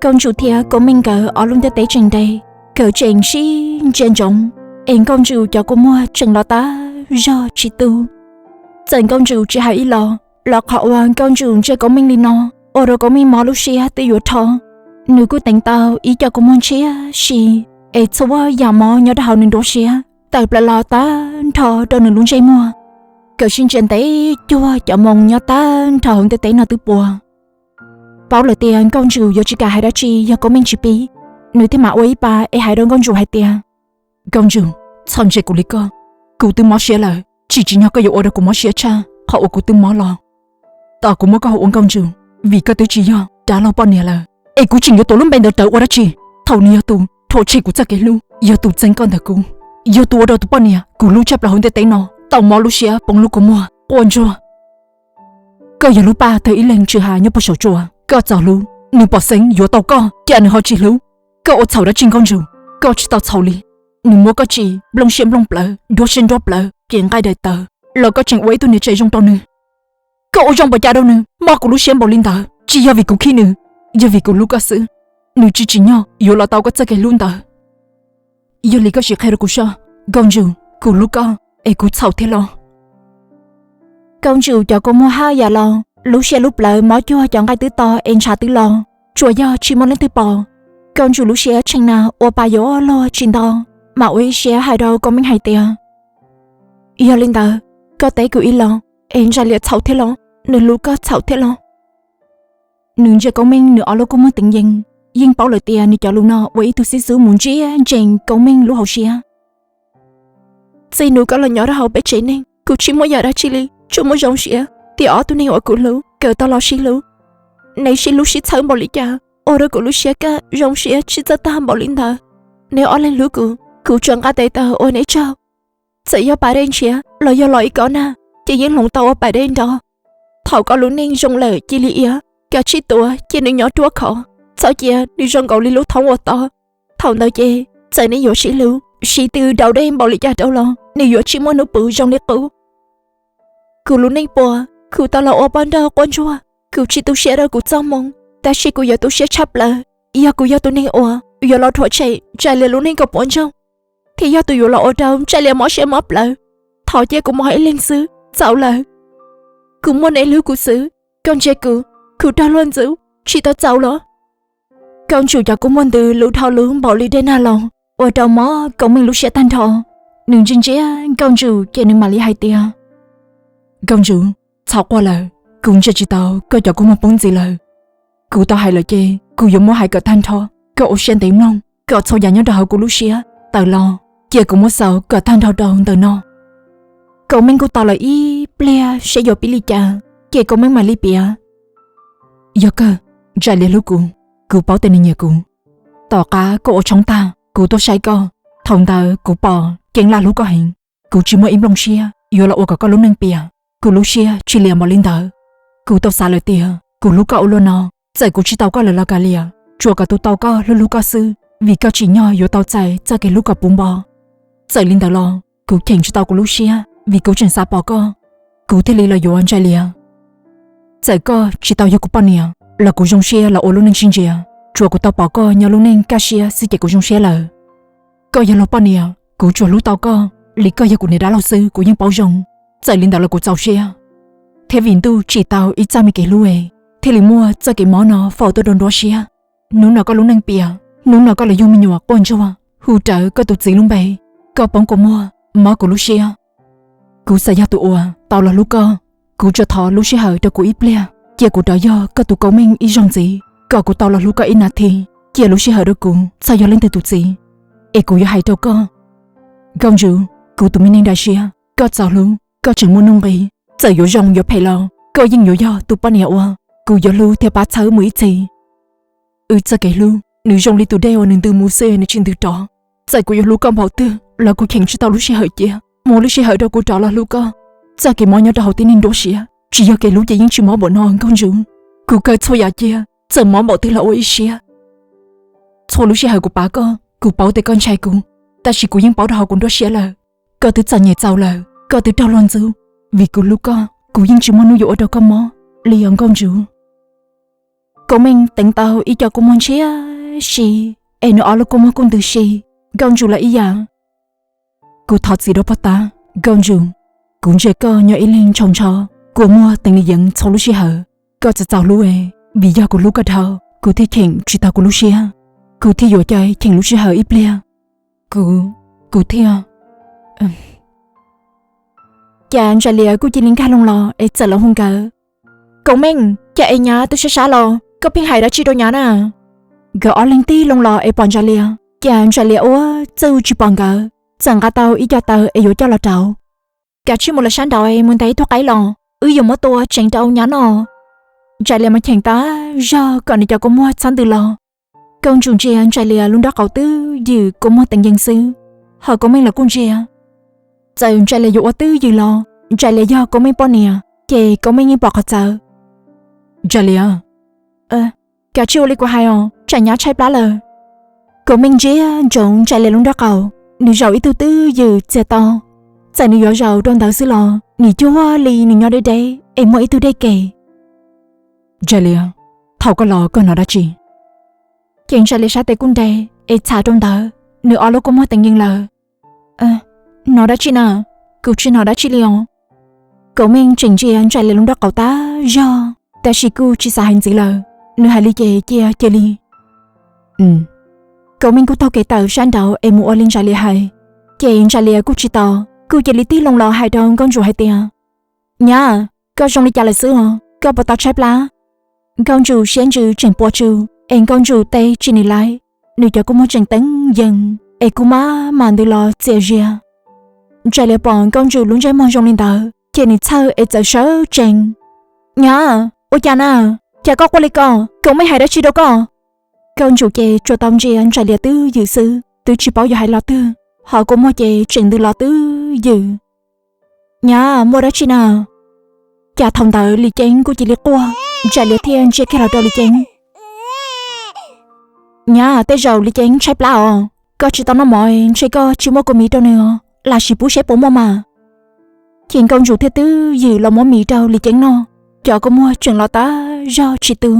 Nkauj Ntsum thiab Kauj Meej nkawd ob lub ntiaj teb tseem ntev, nkawd tseem sib ntsia ntsoov, es Nkauj Ntsum cov kua muag tseem los tab zog tsis tu. Txawm Nkauj Ntsum tsis hais ib los, los qhov uas Nkauj Ntsum ntsia Kauj Meej li no, ua rau Kauj Meej mob lub siab twb yuav rho. Nws kuj teev tau ib co kua muag ntshiab si, es txhua yam mob nyob rau hauv nws nruab siab tawm plaws los tag nrho rau nws lub ntsej muag. Nkawd sib ntsia ntev cuag cov moo nyob tag nrho hauv ntiaj teb no twb puas. Paub lawm tias Nkauj Ntsum yuav tsis kam hais dab tsi yog Kauj Meej tsis pib, nws thiaj mam ua ib pas es hais rau Nkauj Ntsum hais tias, Nkauj Ntsum, txhob ntsia kuv li koj. Kuv twb mob siab lawm, tsis tsim nyog koj yuav ua rau kuv mob siab tshaj qhov uas kuv twb mob los. Tos kuv muab koj hu ua Nkauj Ntsum, vim koj twb tsis yog dab laug poj niam lawm, es kuv tseem yuav tuav lub npe ntawd rawv ua dab tsi? Thaum nws yog tus rhuav tshem kuv txoj kev hlub, yog tus txeeb koj ntawm kuv, yog tus ua rau tus poj niam kuv hlub tshaj plaws hauv ntiaj teb no tau mob lub siab poob lub kua muag quaj ntsuag. Koj yog lub paj tawg ib leeg tshwm hav nyob puag saum tsua, koj txom hlub, nws pom xeeb yuav tau koj, cas nws ho tsis hlub. Koj ua txhaum dab tsi Nkauj Ntsum? Koj tsis tau txhaum li. Nws muab koj tsim nplooj siab nplooj plawv, nruab siab nruab plawv, kev nqaij daim tawv, los koj tseem ua ib tug niam tsev zoo rau nws. Koj ua zoo npaum cas rau nws? Mob kuv lub siab npaum li ntawd tsis yog vim kuv khib nws, yog vim kuv hlub koj xwb. Nws tsis tsim nyog yuav los tau koj txoj kev hlub ntawd. Yog li koj sim qhia rau kuv soj, Nkauj Ntsum, kuv hlub koj es kuv txhaum thiab los? Nkauj Ntsum cov kua muag haj yam los, lub siab lub plawv mob cuag cov nqaij twb to es ntshav twb los, tsuas yog tsis muaj leej twg pom. Nkauj Ntsum lub siab tshee na ua pa yuav luag tsis nto, mam ua ib siab hais rau Kauj Meej hais tias, Yog li ntawd, koj teb kuv ib los, es Ntsaim Liam txhaum thiab los? Nws hlub koj txhaum thiab los? Nws ntsia Kauj Meej nws ob lub kua muag teev yees, yeej paub lawm tias nws cov lus no ua ib tug xib xub mus ntsia ntsees Kauj Meej lub hauv siab. Txij hnub koj los nyob rau hauv peb tsev neeg, kuv tsis muaj yam dab tsi li, tsuas muaj zoo siab tias ob tug neeg uas kuv hlub nkawd tau los sib hlub. Neb sib hlub sib txhawb npaum li cas, ua rau kuv lub siab kaj zoo siab tsis txawj tag npaum li ntawd. Neb ob leeg hlub kuv, kuv tsuas nqa tes taw ua neb tsaug. Txawm yog pas dej ntshiab los yog los ib kob nag, ces yeej hloov tau ua pas dej nrog. Thaum koj lub neej zoo lawm cia li iab, kav tsij tuav cia nws nyob ruaj khov, txhob cia nws zoo nkaus li lub thoob uas to. Thaum ntawd ces txawm neb yuav sib hlub, sib tw daus dej npaum li cas rau los nws yuav tsis muaj hnub pw zoo li qub. Kuv lub neej puas, kuv tau los ua poj nrauj quaj ntsuag, kuv tsis tu siab rau kuv txoj hmoo, tab sis kuv yuav tu siab tshaj plaws yog kuv yog tus neeg uas yuav los rhuav tshem Ntsaim Liam lub neej kom puas ntsoog, thiab yog tus yuav los ua rau Ntsaim Liam mob siab mob plawv. Thov cia kuv mob ib leeg xwb, txaus lawm. Kuv muaj neb hlub kuv xwb, koj ntsia kuv, kuv raug luag ntxub tsis tau txaus los? Nkauj Ntsum cov kua muag ntws lub dhau lub npaum li dej nag los, ua rau mob Kauj Meej lub siab tag nrho. Nws ntsia ntsia Nkauj Ntsum ces nws mam li hais tias, Nkauj Ntsum, txhob quaj lawm, kuv ntsia tsis tau koj cov kua muag poob ntxiv lawm. Kuv tau hais lawm ces kuv yuav muab hais kom tag nrho, koj ua siab ntev mloog kom txhua yam nyob rau hauv kuv lub siab tawm los, cia kuv muab xaus kom tag nrho rau ntawm no. Kauj Meej kuj tos lawm ib pliag seb yuav pib li cas, ces Kauj Meej mam li piav, Yog kawg, Ntsaim Liam hlub kuv, kuv paub tias nws nyiam kuv. Tom qab koj ua tshoob tag kuv tuaj saib koj, thaum ntawd kuv pom Ceeb Laj hlub koj heev. Kuv tsis muaj ib nplooj siab yuav los ua kom koj lub neej piam, kuv lub siab tsis liam npaum li ntawd. Kuv tau xav lawm tias kuv hlub koj ua luaj no, txawm kuv tsis tau koj lawm los kav liam, tsuas kom tus tau koj hlub hlub koj xwb, vim koj tsim nyog yuav tau txais txoj kev hlub kom puv npo. Txawm li ntawd los kuv cheem tsis tau kuv lub siab vim kuv tseem xav pom koj, kuv thiaj li los yuav Ntsaim Liam. Txawm koj tsis tau yog kuv poj niam los kuv zoo siab los ua lub neej sib ntsia, tsuas kuv tau pom koj nyob lub neej kaj siab xwb ces kuv zoo siab lawm. Koj yog luag poj niam, kuv tsuas hlub tau koj li koj yog kuv niam dab laug xwb kuv yeej paub zoo. Txawm li ntawd los kuv txaus siab, thiab vim ntuj tsim tau ib txoj me kev hlub es thiaj li muaj txoj kev mob no faus tuaj rau nruab siab. Hnub no koj lub neej piam, hnub no koj los yug me nyuam quaj ntsuag hu rawv koj tus txiv lub npe, koj poob kua muag, mob kuv lub siab. Kuv xav yog tus uas tau los hlub koj. Kuv tsuas thov lub sij hawm rau kuv ib pliag, cia kuv rov yog koj tus Kauj Meej ib zaug ntxiv, kom kuv tau los hlub koj ib nas this. Cia lub sij hawm rau kuv txhob yog leej twg tus txiv, es kuv yuav hais rau koj. Nkauj Ntsum, kuv tus me neeg daim siab, koj txaus hlub, koj tseem muaj nuj nqis. Txawm yuav zoo yuav phem los koj yeej yuav yog tus poj niam uas kuv yuav hlub thiab pab txhawb mus ib txhis. Wb txoj kev hlub Nws zoo li tus dej uas nws ntws mus xwb nws tsis ntws rov. Txawm kuv yuav hlub koj npaum twg los kuv cheem tsis tau lub sij hawm cia. Muaj lub sij hawm rau kuv rov los hlub koj. Txoj kev mob nyob rau hauv tib neeg nruab siab, tsis yog kev hlub ces yeej tsis mob npaum no Nkauj Ntsum. Kuv kawg txhua yam cia, txawm mob npaum twg los ua ib siab. Txhua lub sij hawm kuv pab koj, kuv paub tias koj ntshai kuv, tab sis kuv yeej paub rau hauv kuv nruab siab lawm. Koj twb txom nyem txaus lawm, koj twb raug luag ntxub. Vim kuv hlub koj, kuv yeej tsis muaj hnub yuav ua rau koj mob li os Nkauj Ntsum. Kauj Meej teev tau ib co kua muag ntshiab si, es nws ob lub kua muag kuj ntws si. Nkauj Ntsum los ib yam. Kuv thov txim rau pog tab, Nkauj Ntsum. Kuv ntsia koj nyob ib leeg ntshaus ntsho, kua muag teev li yeev txhua lub sij hawm. Koj txawm txaus hlub es, vim yog kuv hlub koj dhau, kuv thiaj cheem tsis tau kuv lub siab. Kuv thiaj yuav cai cheem lub sij hawm ib pliag. Kuv, kuv thiaj. Cas Ntsa Lias kuj cia li nkag loo los es txawm los hu nkawd. Kauj Meej, cas es nyab twb sab sab los, koj pheej hais dab tsi rau nyab na? Nkawd ob leeg tig loo los es pom Ntsa Lias, cas Ntsa Lias ua txuj tsis pom nkawd, txawm nqa tau ib co taw es yuav coj los rauv. Kav tsij mus lawm sab nraud es mus ntes ib tug qaib los, wb yuav muab tua tseev rau nyab noj. Ntsa Lias mas cheem tas zog kom nws cov kua muag txhob ntws los. Nkauj Ntsum ntsia Ntsa Lias lub nraub qaum twb ywm kua muag teev yees xwb, ho Kauj Meej los kuj ntsia. Txawm Ntsa Lias yuav ua twb ywm los Ntsa Lias yog Kauj Meej poj niam, ces Kauj Meej yeej pom qhov txawv. Ntsa Lias, kav tsij ua li kuv hais os, tsam nyab tshaib plab lawm. Kauj Meej ntsia ntsoov Ntsa Lias lub nraub qaum, nws zaum ib tug twb ywm txias to. Txawm nws yuav zaum rau ntawd xwb los nim cuag li nws nyob deb deb es muaj ib tug dej kem. Ntsa Lias, thaum koj los koj hnov dab tsi? Ces Ntsa Lias sab tes kuj nres es txham rau ntawd, nws ob lub kua muag teev yees lawm. Hnov dab tsi na? Kuv tsis hnov dab tsi li os. Kauj Meej tseem ntsia Ntsa Lias lub nraub qaum tas zog, tab sis kuj tsis xav hais ntxiv lawm, nws hais li ces cia cia li. Kauj Meej kuj taug kev tawm sab nraud es mus ua li Ntsa Lias hais, ces Ntsa Lias kuj tsis tos, kuj cia li tig loo los hais rau Nkauj Ntsum hais tias, Nyab, koj zoo li cas lawm xwb os, koj puas tau tshaib plab? Nkauj Ntsum siab ntsws tseem puas tsus es Nkauj Ntsum teb tsis nim laiv, nws cov kua muag tseem teev yees es kuj maj mam ntws los txias zias. Ntsa Lias pom Nkauj Ntsum lub ntsej muag zoo li ntawd ces nws txhawj es txawm sawv tsees. Nyab, ua cas na? Cas koj quaj li ko? Kauj Meej hais dab tsi rau koj? Nkauj Ntsum ces tsuas tau ntsia Ntsa Lias twb ywm xwb, twb tsis paub yuav hais lo twg, ho kua muag ces tseem ntws los twb ywm. Nyab, muaj dab tsi na? Cas thaum ntawd Lis Ceeb kuj cia li quaj, Ntsa Lias thiaj ntsia kiag los rau Lis Ceeb. Nyab, tej zaum Lis Ceeb tshaib plab os, koj tsis tau noj mov ntshe koj tsis muaj kua miv rau nws os, lam sim pub seb puas muaj mas. Ces Nkauj Ntsum thiaj twb ywm los muab miv rau Lis Ceeb noj, cov kua muag tseem los tas zog tsis tu.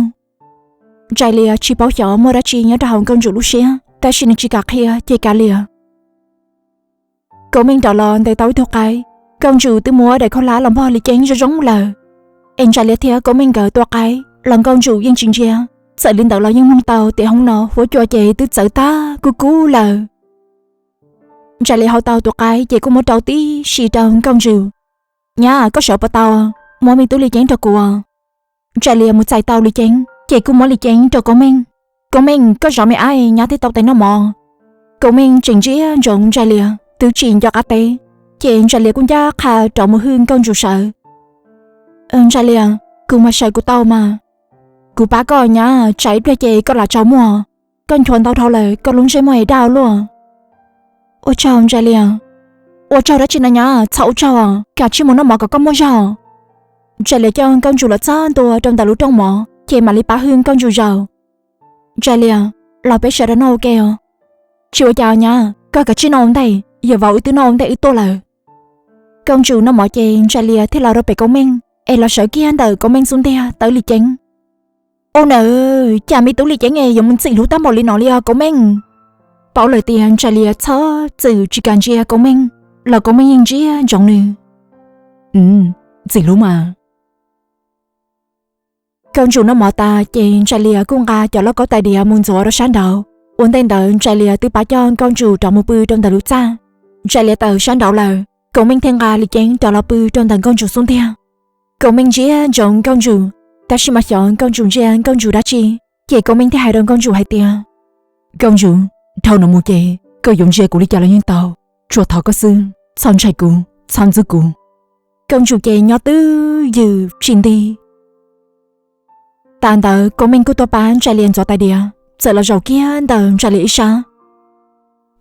Ntsa Lias tsis paub xyov muaj dab tsi nyob rau hauv Nkauj Ntsum lub siab, tab sis nws tsis kam qhia ces kav liam. Kauj Meej rov los ntes tau ib tug qaib, Nkauj Ntsum twb muab daim khaub hlab los npog Lis Ceeb zoo zoo lawm. Es Ntsa Lias thiab Kauj Meej nkawd tua qaib los Nkauj Ntsum yeej tsis ntsia, txawm li ntawd los yeej mloog tau tias hoob no huab cua ces twb txawv tag kub kub lawm. Ntsa Lias hau tau tus qaib ces kuj muab rau tib si rau Nkauj Ntsum. Nyab, koj sawv puas tau? Muab me tub Lis Ceeb rau kuv. Ntsa Lias mus txais tau Lis Ceeb ces kuj muab Lis Ceeb rau Kauj Meej. Kauj Meej, koj zov me ab, nyab thiaj tau tes noj mov. Kauj Meej tseem ntsia ntsoov Ntsa Lias twb tsis nco qab teb, ces Ntsa Lias kuj ncaj qha rov mus hwj Nkauj Ntsum sawv. Ntsa Lias, kuv mas sawv kuv tau mas. Kuv pab koj nyab, tsam ib pliag ces koj lam tsaus muag. Koj nchuav ntau dhau lawm, koj lub ntsej muag es daj luaj. Ua tsaug Ntsa Lias. Ua tsaug dab tsi na nyab, txhob ua tsaug, kav tsij mus noj mov kom koj muaj zog. Ntsa Lias coj Nkauj Ntsum los txog ntua rau ntawm lub rooj mov ces mam li pab hwj Nkauj Ntsum zaum. Ntsa Lias, los peb sawv daws noj ua ke os. Tsis ua cas nyab, koj kav tsij noj ua ntej, yawm vauv wb twb noj ua ntej wb tuaj lawm. Nkauj Ntsum noj mov ces Ntsa Lias thiaj los rau pem Kauj Meej es los sawv kiag ntawm Kauj Meej xub ntiag tawb Lis Ceeb. Ua nawb, cas me tub Lis Ceeb es yuav mus ntxim hlub tag npaum li no li os Kauj Meej. Paub lawm tias Ntsa Lias txhob txwm tsis kam ntsia Kauj Meej los Kauj Meej yeej ntsia ntsoov nws. Ntxim hlub mas. Nkauj Ntsum noj mov tas ces Ntsa Lias kuj nqa cov lauj kaub tais diav mus ntxuav rau sab nraud. Ua ntej ntawd Ntsa Lias twb pab coj Nkauj Ntsum rov mus pw rau ntawm lub txaj. Ntsa Lias tawm sab nraud lawm, Kauj Meej thiaj nqa Lis Ceeb rov los pw rau ntawm Nkauj Ntsum xub ntiag. Kauj Meej ntsia ntsoov Nkauj Ntsum, tab sis mas xyov Nkauj Ntsum ntsia Nkauj Ntsum dab tsi, ces Kauj Meej thiaj hais rau Nkauj Ntsum hais tias, Nkauj Ntsum, dhau no mus ces koj yuav ntsia kuv li cas los yeej tau, tsuas thov koj xwb, txhob ntshai kuv, txhob ntxub kuv. Nkauj Ntsum ces nyob twj ywm tsis nti. Tas ntawd Kauj Meej kuj tuaj pab Ntsa Lias ntxuav tais diav, txawm los zaum kiag ntawm Ntsa Lias ib sab.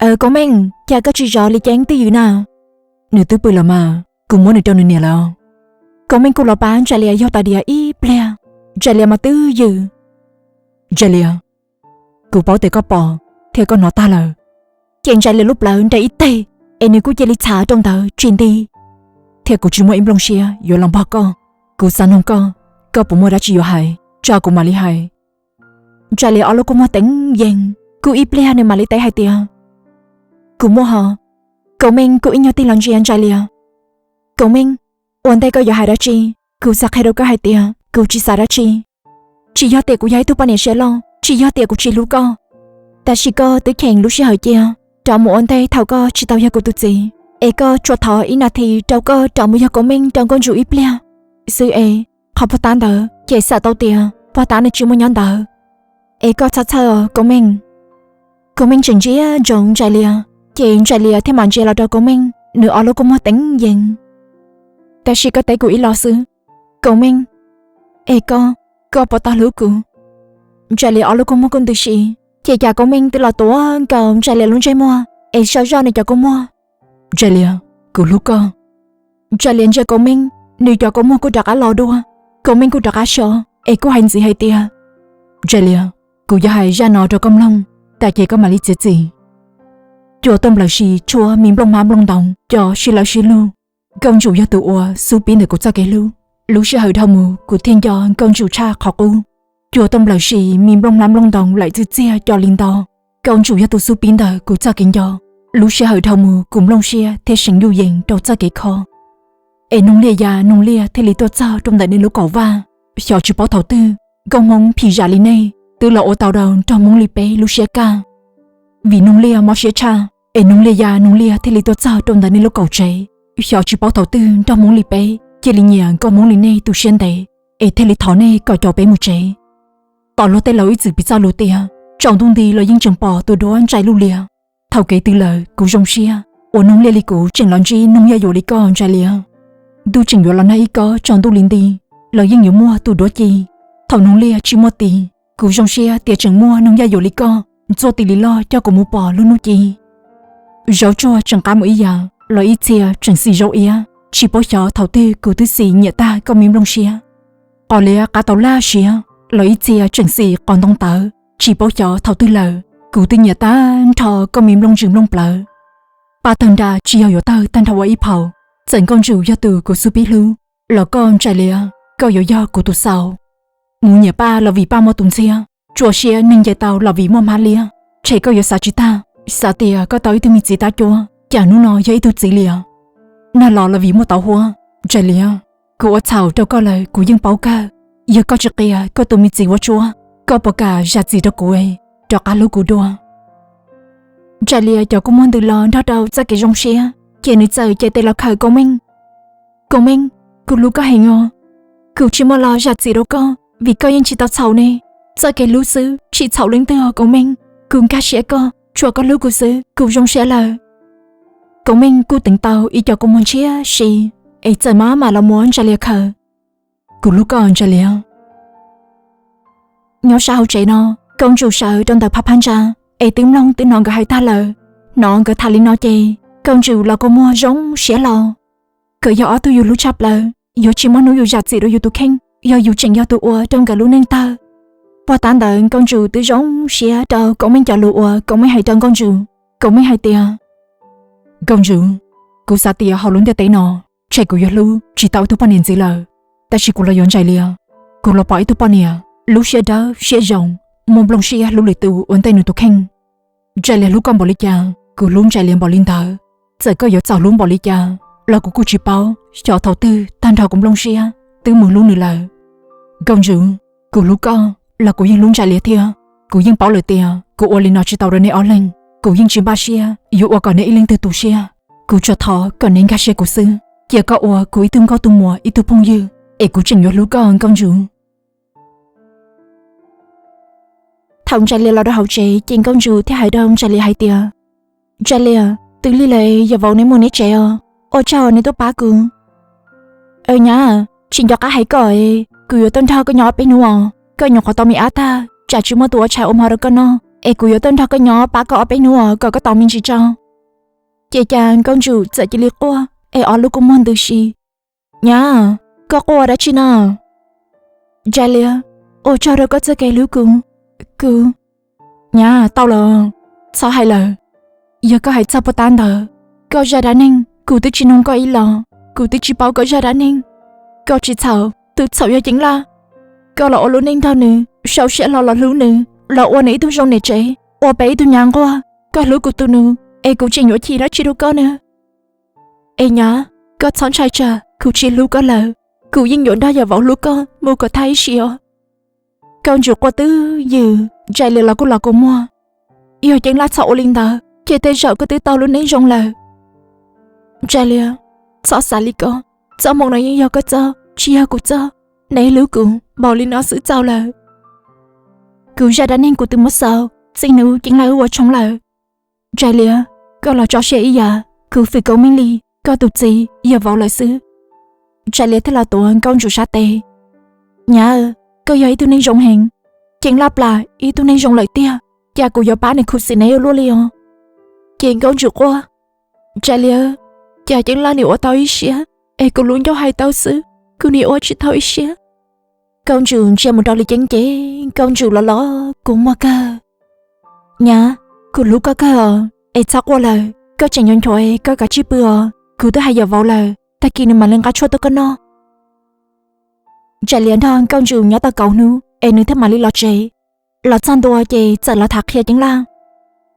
Aws, Koob Meej, cas koj tsis zov Lis Ceeb twj ywm na? Nws twb pw lawm mas, kuv muab nws rau nws niam lawm. Koob Meej kuj los pab Ntsa Lias yaug tas diav ib pliag, Ntsa Lias mas twb ywm. Ntsa Lias, kuv paub tias koj pom thiab koj hnov tag lawm. Ces Ntsa Lias lub plawv nres ib teg, es nws kuj cia li txhav rau ntawd tsis nti. Thiab kuv tsis muaj ib nplooj siab yuav los npog koj. Kuv xav noog koj, koj puas muaj dab tsi yuav hais, tso kuv mam li hais. Ntsa Lias ob lub kua muag teev yees, kuj ib pliag nws mam li teb hais tias, kuv muaj hos. Koob Meej kuj ib nyuag tig los ntsia Ntsa Lias. Koob Meej, ua ntej koj yuav hais dab tsi, kuv xav qhia rau koj hais tias kuv tsis xav dab tsi. Tsis yog tias kuv yog ib tug poj niam siab loj, tsis yog tias kuv tsis hlub koj, tab sis koj twb cheem lub sij hawm cia rov mus ua ntej thaum koj tsis tau yog kuv tus txiv, es koj tsuas thov ib nas this rau koj rov mus yog Koob Meej rau Nkauj Ntsum ib pliag xwb es, qhov pog tab ntawd ces xam tau tias pog tab nws tsis muaj nyob ntawd. Es koj txhob txhawj os Koob Meej. Koob Meej tseem ntsia ntsoov Ntsa Lias, ces Ntsa Lias thiaj mam ntsia los rau Koob Meej, nws ob lub kua muag teev yees. Tab sis koj teb kuv ib los xwb, Koob Meej. Es koj, koj puas tau hlub kuv? Ntsa Lias ob lub kua muag kuj ntws si, ces cas Koob Meej twb los tuav nkaus Ntsa Lias lub ntsej muag es saw zoj nws cov kua muag. Ntsa Lias, kuv hlub koj. Ntsa Lias ntsia Koob Meej, nws cov kua muag kuj rov qab los dua. Koob Meej kuj rov qab so, es kuj hais ntxiv hais tias, Ntsa Lias, kuv yuav hais zaj no rau koj mloog, tas ces koj mam li txiav txim. Cua tuaj nplawm si tshuab me nplooj hmab nplooj ntoos co sib lawv sib lug. Nkauj Ntsum yog tus uas xub pib ntawm kuv txoj kev hlub. Lub sij hawm dhau mus kuv thiaj nco Nkauj Ntsum tshaj qhov qub. Cua tuaj nplawm si me nplooj hmab nplooj ntoos laim txwj txiag co li nto. Nkauj Ntsum yog tus xub pib ntawm kuv txoj kev nco. Lub sij hawm dhau mus kuv nplooj siab thiab seev yuj yees rau txoj kev kho. Es Noog Liaj ya Noog Liaj thiaj li tuaj txog rau ntawm nej lub kaum vaj. Xyov tsis paub thaum twg Nkauj Hmoob phim zam li nej twb los ua tau rau nraug Hmoob li peb lub siab kaj. Vim Noog Liaj mob siab tshaj, es Noog Liaj ya Noog Liaj thiaj li tuaj txog rau ntawm nej lub kaum tsev. Xyov tsis paub thaum twg nraug Hmoob li peb cia li nyiam Nkauj Hmoob li nej tus siab ntev, es thiaj li thov nej kom coj peb mus tsev. Tom luag tej laus ib txwm piv txoj lus tias, tsaus ntuj nti los yeej tseem pom tus duab ntsais luj lias. Thaum kev tws lawm kuv zoo siab uas Noog Liaj li kuv tseem los ntsib Noog Yaj Yuam li koj Ntsa Lias. Ntuj tseem yuav los nag ib kob tsaus ntuj li nti los yeej yuav muaj tus duab ci. Thaum Noog Liaj tsis muaj tis, kuv zoo siab tias tseem muaj Noog Yaj Yuam li koj ntxuaj tis li loj coj kuv mus pom lub hnub ci. Zaub tsuag tseem qab mus ib yam los ib txhia tseem xim zaub iab, tsis paub xyov thaum twg kuv twb xim nyiam tag koj me nplooj siab. Qos liab qab tau laj siab los ib txhia tseem xim qos ntoo tawv, tsis paub xyov thaum twg lawm kuv twb nyiam tag nrho koj me nplooj ntsws nplooj plawv. Paj tawg nra tsis yog yuav tawg tag nrho ua ib phaum. Txawm Nkauj Ntsum yog tus kuv xub pib hlub, los koj Ntsa Lias, koj yuav yog kuv tus xaus. Mus nyiam Paj los vim Paj muaj tus ntxhiab, tsuas siab neeg nce tau los vim muaj hmab liab. Tshem koj yuav xav tsis tag, xav tias koj tau ib tug me txiv tab cuab, cas hnub no yog ib tug txiv liam. Nag los los vim muaj tauv huab. Ntsa Lias, kuv ua txhaum rau koj lawm kuv yeej paub kawg. Yog koj tsis qia koj tus me txiv vuab tsuab, koj puas kam zam txim rau kuv, rov qab hlub kuv dua? Ntsa Lias cov kua muag ntws los nrog rau txoj kev zoo siab, ces nws txawm cev tes los khawm Koob Meej. Koob Meej, kuv hlub koj heev os. Kuv tsis muaj los zam txim rau koj vim koj yeej tsis tau txhaum ne. Txoj kev hlub xwb tsis txhaum leej twg os Koob Meej. Kuv nkag siab koj, tsuas koj hlub kuv xwb kuv zoo siab lawm. Koob Meej kuj teev tau ib co kua muag ntshiab si, es txawm maj mam los muab Ntsa Lias khawm. Kuv hlub koj Ntsa Lias. Nyob sab hauv tsev no, Nkauj Ntsum sawv rau ntawm phab phab ntsa, es twb mloog twb hnov nkawd hais tag lawm. Hnov nkawd tham li no ces Nkauj Ntsum los kua muag zoo siab hlo. Nkawd yog ob tug yus hlub tshaj plaws, yuav tsis muaj hnub yus zam txim rau yus tus kheej, yog yus tseem yog tus ua rau nkawd lub neej tawg. Puag ta ntawd Nkauj Ntsum twb zoo siab rau Koob Meej cov lus uas Koob Meej hais rau Nkauj Ntsum. Koob Meej hais tias, Nkauj Ntsum, kuv xav tias hauv lub ntiaj teb no, tshem kuv yuav hlub tsis tau ib tug poj niam ntxiv lawm, tab sis kuv los yuav Ntsa Lias. Kuv los pom ib tug poj niam lub siab dawb siab zoo, muaj nplooj siab hlub lwm tus ua ntej nws tus kheej. Ntsa Lias hlub koj npaum li cas, kuv hlub Ntsa Lias npaum li ntawd. Txawm koj yuav txaus hlub npaum li cas los kuv kuj tsis paub xyov thaum twg tag nrho kuv nplooj siab twb mus hlub nws lawm. Nkauj Ntsum, kuv hlub koj los kuv yeej hlub Ntsa Lias thiab. Kuv yeej paub lawm tias kuv ua li no tsis tau rau neb ob leeg, kuv yeej tsis npaj siab yuav ua kom neb ib leej twg tu siab. Kuv tsuas thov kom neb nkag siab kuv xwb, cia koj ua kuv ib tug nkauj tus muam ib tug phooj ywg, es kuv tseem yuav hlub koj Nkauj Ntsum. Thaum Ntsa Lias los rau hauv tsev ces Nkauj Ntsum thiaj hais rau Ntsa Lias hais tias, Ntsa Lias, twb lig lawm, yog vauv neb mus neb tsev os, ua tsaug neb tuaj pab kuv. Aw nyab, tsis nco qab hais koj, kuv yuav tuaj nrog koj nyob ob peb hnub os, koj nyuam qhuav tau me ab tag, tsam tsis muaj tus ua tshais ua hmo rau koj noj, es kuv yuav tuaj nrog koj nyob pab koj ob peb hnub os kom koj tau me ntsis tso. Ces cas Nkauj Ntsum txawm cia li quaj es ob lub kua muag ntws si. Nyab, koj quaj dab tsi na? Ntsa Liab, ua tsaug rau koj txoj kev hlub kuv. Kuv, nyab, tau los, txhob hais lawm. Yog koj hais txog puag ta ntawd, koj zaj dab neeg kuv twb tsis noog koj ib los, kuv twb tsis paub koj zaj dab neeg. Koj tsis txhaum, tus txhaum yog Ceeb Laj. Koj los ua lub neej nrog nws, sau siab hlo los hlub nws, los ua nws ib tug zoo niam tsev, ua peb ib tug nyab nquag. Koj hlub kuv tus nus, es kuv tseem yuav chim dab tsi rau koj na? Es nyab, koj txhob ntshai tsam kuv tsis hlub koj lawm, kuv yeej yuav nrog yawm vauv hlub koj mus kom thaj ib sim os. Nkauj Ntsum quaj twb ywm, Ntsa Liab los kuj los kua muag. Yog Ceeb Laj txhob ua li ntawd ces tej zaum koj twb tau lub neej zoo lawm. Ntsa Liab, txhob xav li ko, txoj hmoo no yeej yog koj txoj, tsis yog kuv txoj. Neb hlub kuv npaum li no xwb txaus lawm. Kuv zaj dab neeg kuv twb muab xaus, txij hnub Ceeb Laj wb ua tshoob lawm. Ntsa Liab, koj los tso siab ib yam, kuv Fwm Kauj Meej li koj tus txiv yawm vauv lawm xwb. Ntsa Liab thiaj los tuav Nkauj Ntsum sab tes. Nyab, koj yog ib tug neeg zoo heev. Ceeb Laj plam ib tug neeg zoo lawm tiag, cas kuv yuav pab nws khuv xim neb ua luaj li os. Ces Nkauj Ntsum quaj. Ntsa Liab, cas Ceeb Laj nim ua tau ib siab, es kuv lub ncauj hais tau xwb, kuv nim ua tsis tau ib siab. Nkauj Ntsum ntsia mus rau Lis Ceeb ces Nkauj Ntsum los los kua muag kawg. Nyab, kuv hlub koj kawg os, es txhob quaj lawm, koj tseem yuav nchuav koj kav tsij pw os, kuv twb hais yawm vauv lawm, tag kis nws mam li nqa tshuaj tuaj koj noj. Ntsa Liab nrog Nkauj Ntsum nyob tau kaum hnub es nws thiaj mam li los tsev. Los txog ntua ces txawm los tham qhia Ceeb Laj.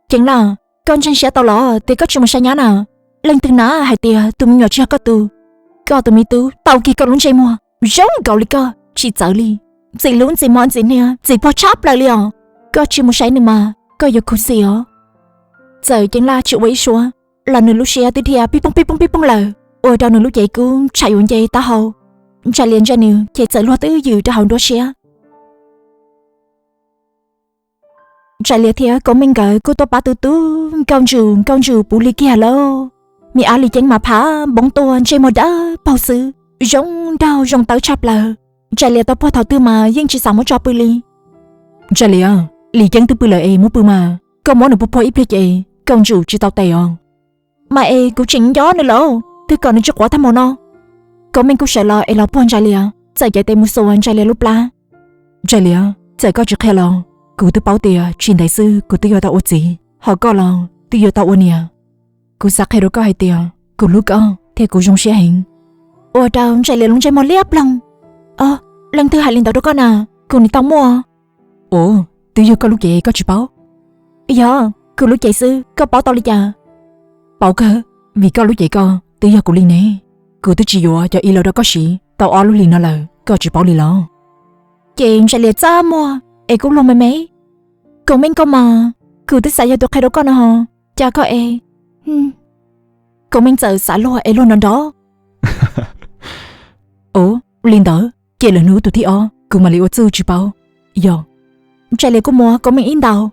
Ceeb Laj, koj ntseeg siab tau los tias koj tsis mus saib nyab na? Leej twg na hais tias tus me nyuam tsis yog koj tus? Koj tus me tub tau kiag koj lub ntsej muag zoo nkaus li koj tsis txawv li, ntxim hlub ntxim hmov ntxim hnia ntxim puag tshaj plaws li os. Koj tsis mus saib nws mas koj yuav khuv xim os. Txawm Ceeb Laj tsis ua ib suab los nws lub siab twb dhia pib poog pib poog pib poog lawm, ua rau nws lub cev kub tsham yuav nce taub hau. Ntsa Liab ntsia nws ces txawm luag twb ywm rau hauv nruab siab. Ntsa Liab thiab Kauj Meej nkawd kuj tuaj pab tu tu Nkauj Ntsum, Nkauj Ntsum puv hli kiag lauj. Me ab Lis Ceeb mas phav npoob tuaj ntsej muag dawb paug xwb, zoo nraug zoo tawb tshaj plaws. Ntsa Liab tau puag thaum twg mas yeej tsis xav muab tso pw li. Ntsa Liab, Lis Ceeb twb pw lawm es muab pw mas, koj muab nws puag puag ib pliag ces Nkauj Ntsum tsis tau tes os. Mas es kuv tseem nco nws lawm, twb kom nws tsis quav tag mus no. Kauj Meej kuj sawv los es los puag Ntsa Liab, txawm cev tes mus xuas Ntsa Liab lub plab. Ntsa Liab, txawm koj tsis qhia los kuv twb paub tias tsis ntev xwb kuv twb yuav tau ua txiv, ho koj los twb yuav tau ua niam. Kuv xav qhia rau koj hais tias kuv hlub koj thiab kuv zoo siab heev. Ua rau Ntsa Liab lub ntsej muag liab ploog. Os, leej twg hais li ntawd rau koj na? Kuv nim tau muaj. Ua, twb yog koj lub cev koj tsis paub. Yog, kuv lub cev xwb koj paub tau li cas? Paub kawg, vim koj lub cev koj twb yog kuv li ne. Kuv twb tsis yuav cov ib los rau koj siv tau ob lub hlis no lawm koj tsis paub li los? Ces Ntsa Liab txaj muag es kuj luag me me. Kauj Meej koj mas, kuv twb xav yog tus qhia rau koj no ho, cas koj es. Kauj Meej txawm xav luag es luag nrov nrov. Ua li ntawd ces lwm hnub tus thib ob kuv mam li ua txuj tsis paub. Yog. Ntsa Liab kuj muab Kauj Meej ib ntaus.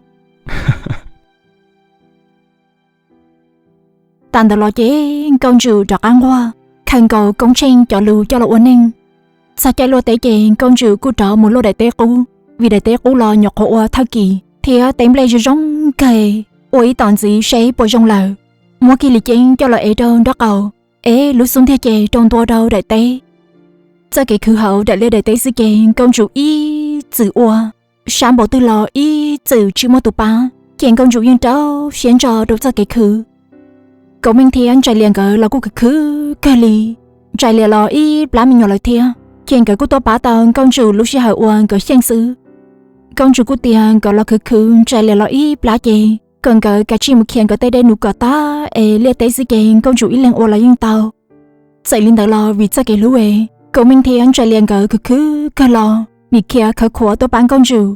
Tas ntawd los ces Nkauj Ntsum rov qab nquag, khaws nkaus Koob Tsheej cov lus coj los ua neej. Txog caij luaj teb ces Nkauj Ntsum kuj rov mus luaj daim teb qub, vim daim teb qub los nyuam qhuav ua thawj kis thiab teb nplej zoo zoo kawg, ua ib tom ntxiv seb puas zoo lawm. Muab kiag Lis Ceeb coj los ev rau nraub qaum, ev lub xub ntiag ces rau ntua rau daim teb. Txoj kev khwv hauv daim liaj daim teb xwb ces Nkauj Ntsum ib txwm ua, sab npaum twg los ib txwm tsis muaj tus pab, ces Nkauj Ntsum yeej rau siab ntso rau txoj kev khwv. Kauj Meej thiab Ntsa Liab nkawd los kuj khwv khwv kawg li. Ntsa Liab los ib plab me nyuam lawm thiab, ces nkawd kuj tuaj pab tau Nkauj Ntsum lub sij hawm uas nkawd xyeej xwb. Nkauj Ntsum kuj tias nkawd los khwv khwv Ntsa Liab los ib plab ces kom nkawd kav tsij mus khiav nkawd tej dej num kom tag es liaj teb xwb ces Nkauj Ntsum ib leeg ua los yeej tau. Txawm li ntawd los vim txoj kev hlub es Kauj Meej thiab Ntsa Liab nkawd khwv khwv kawg los nim khiav khawv khuav tuaj pab Nkauj Ntsum.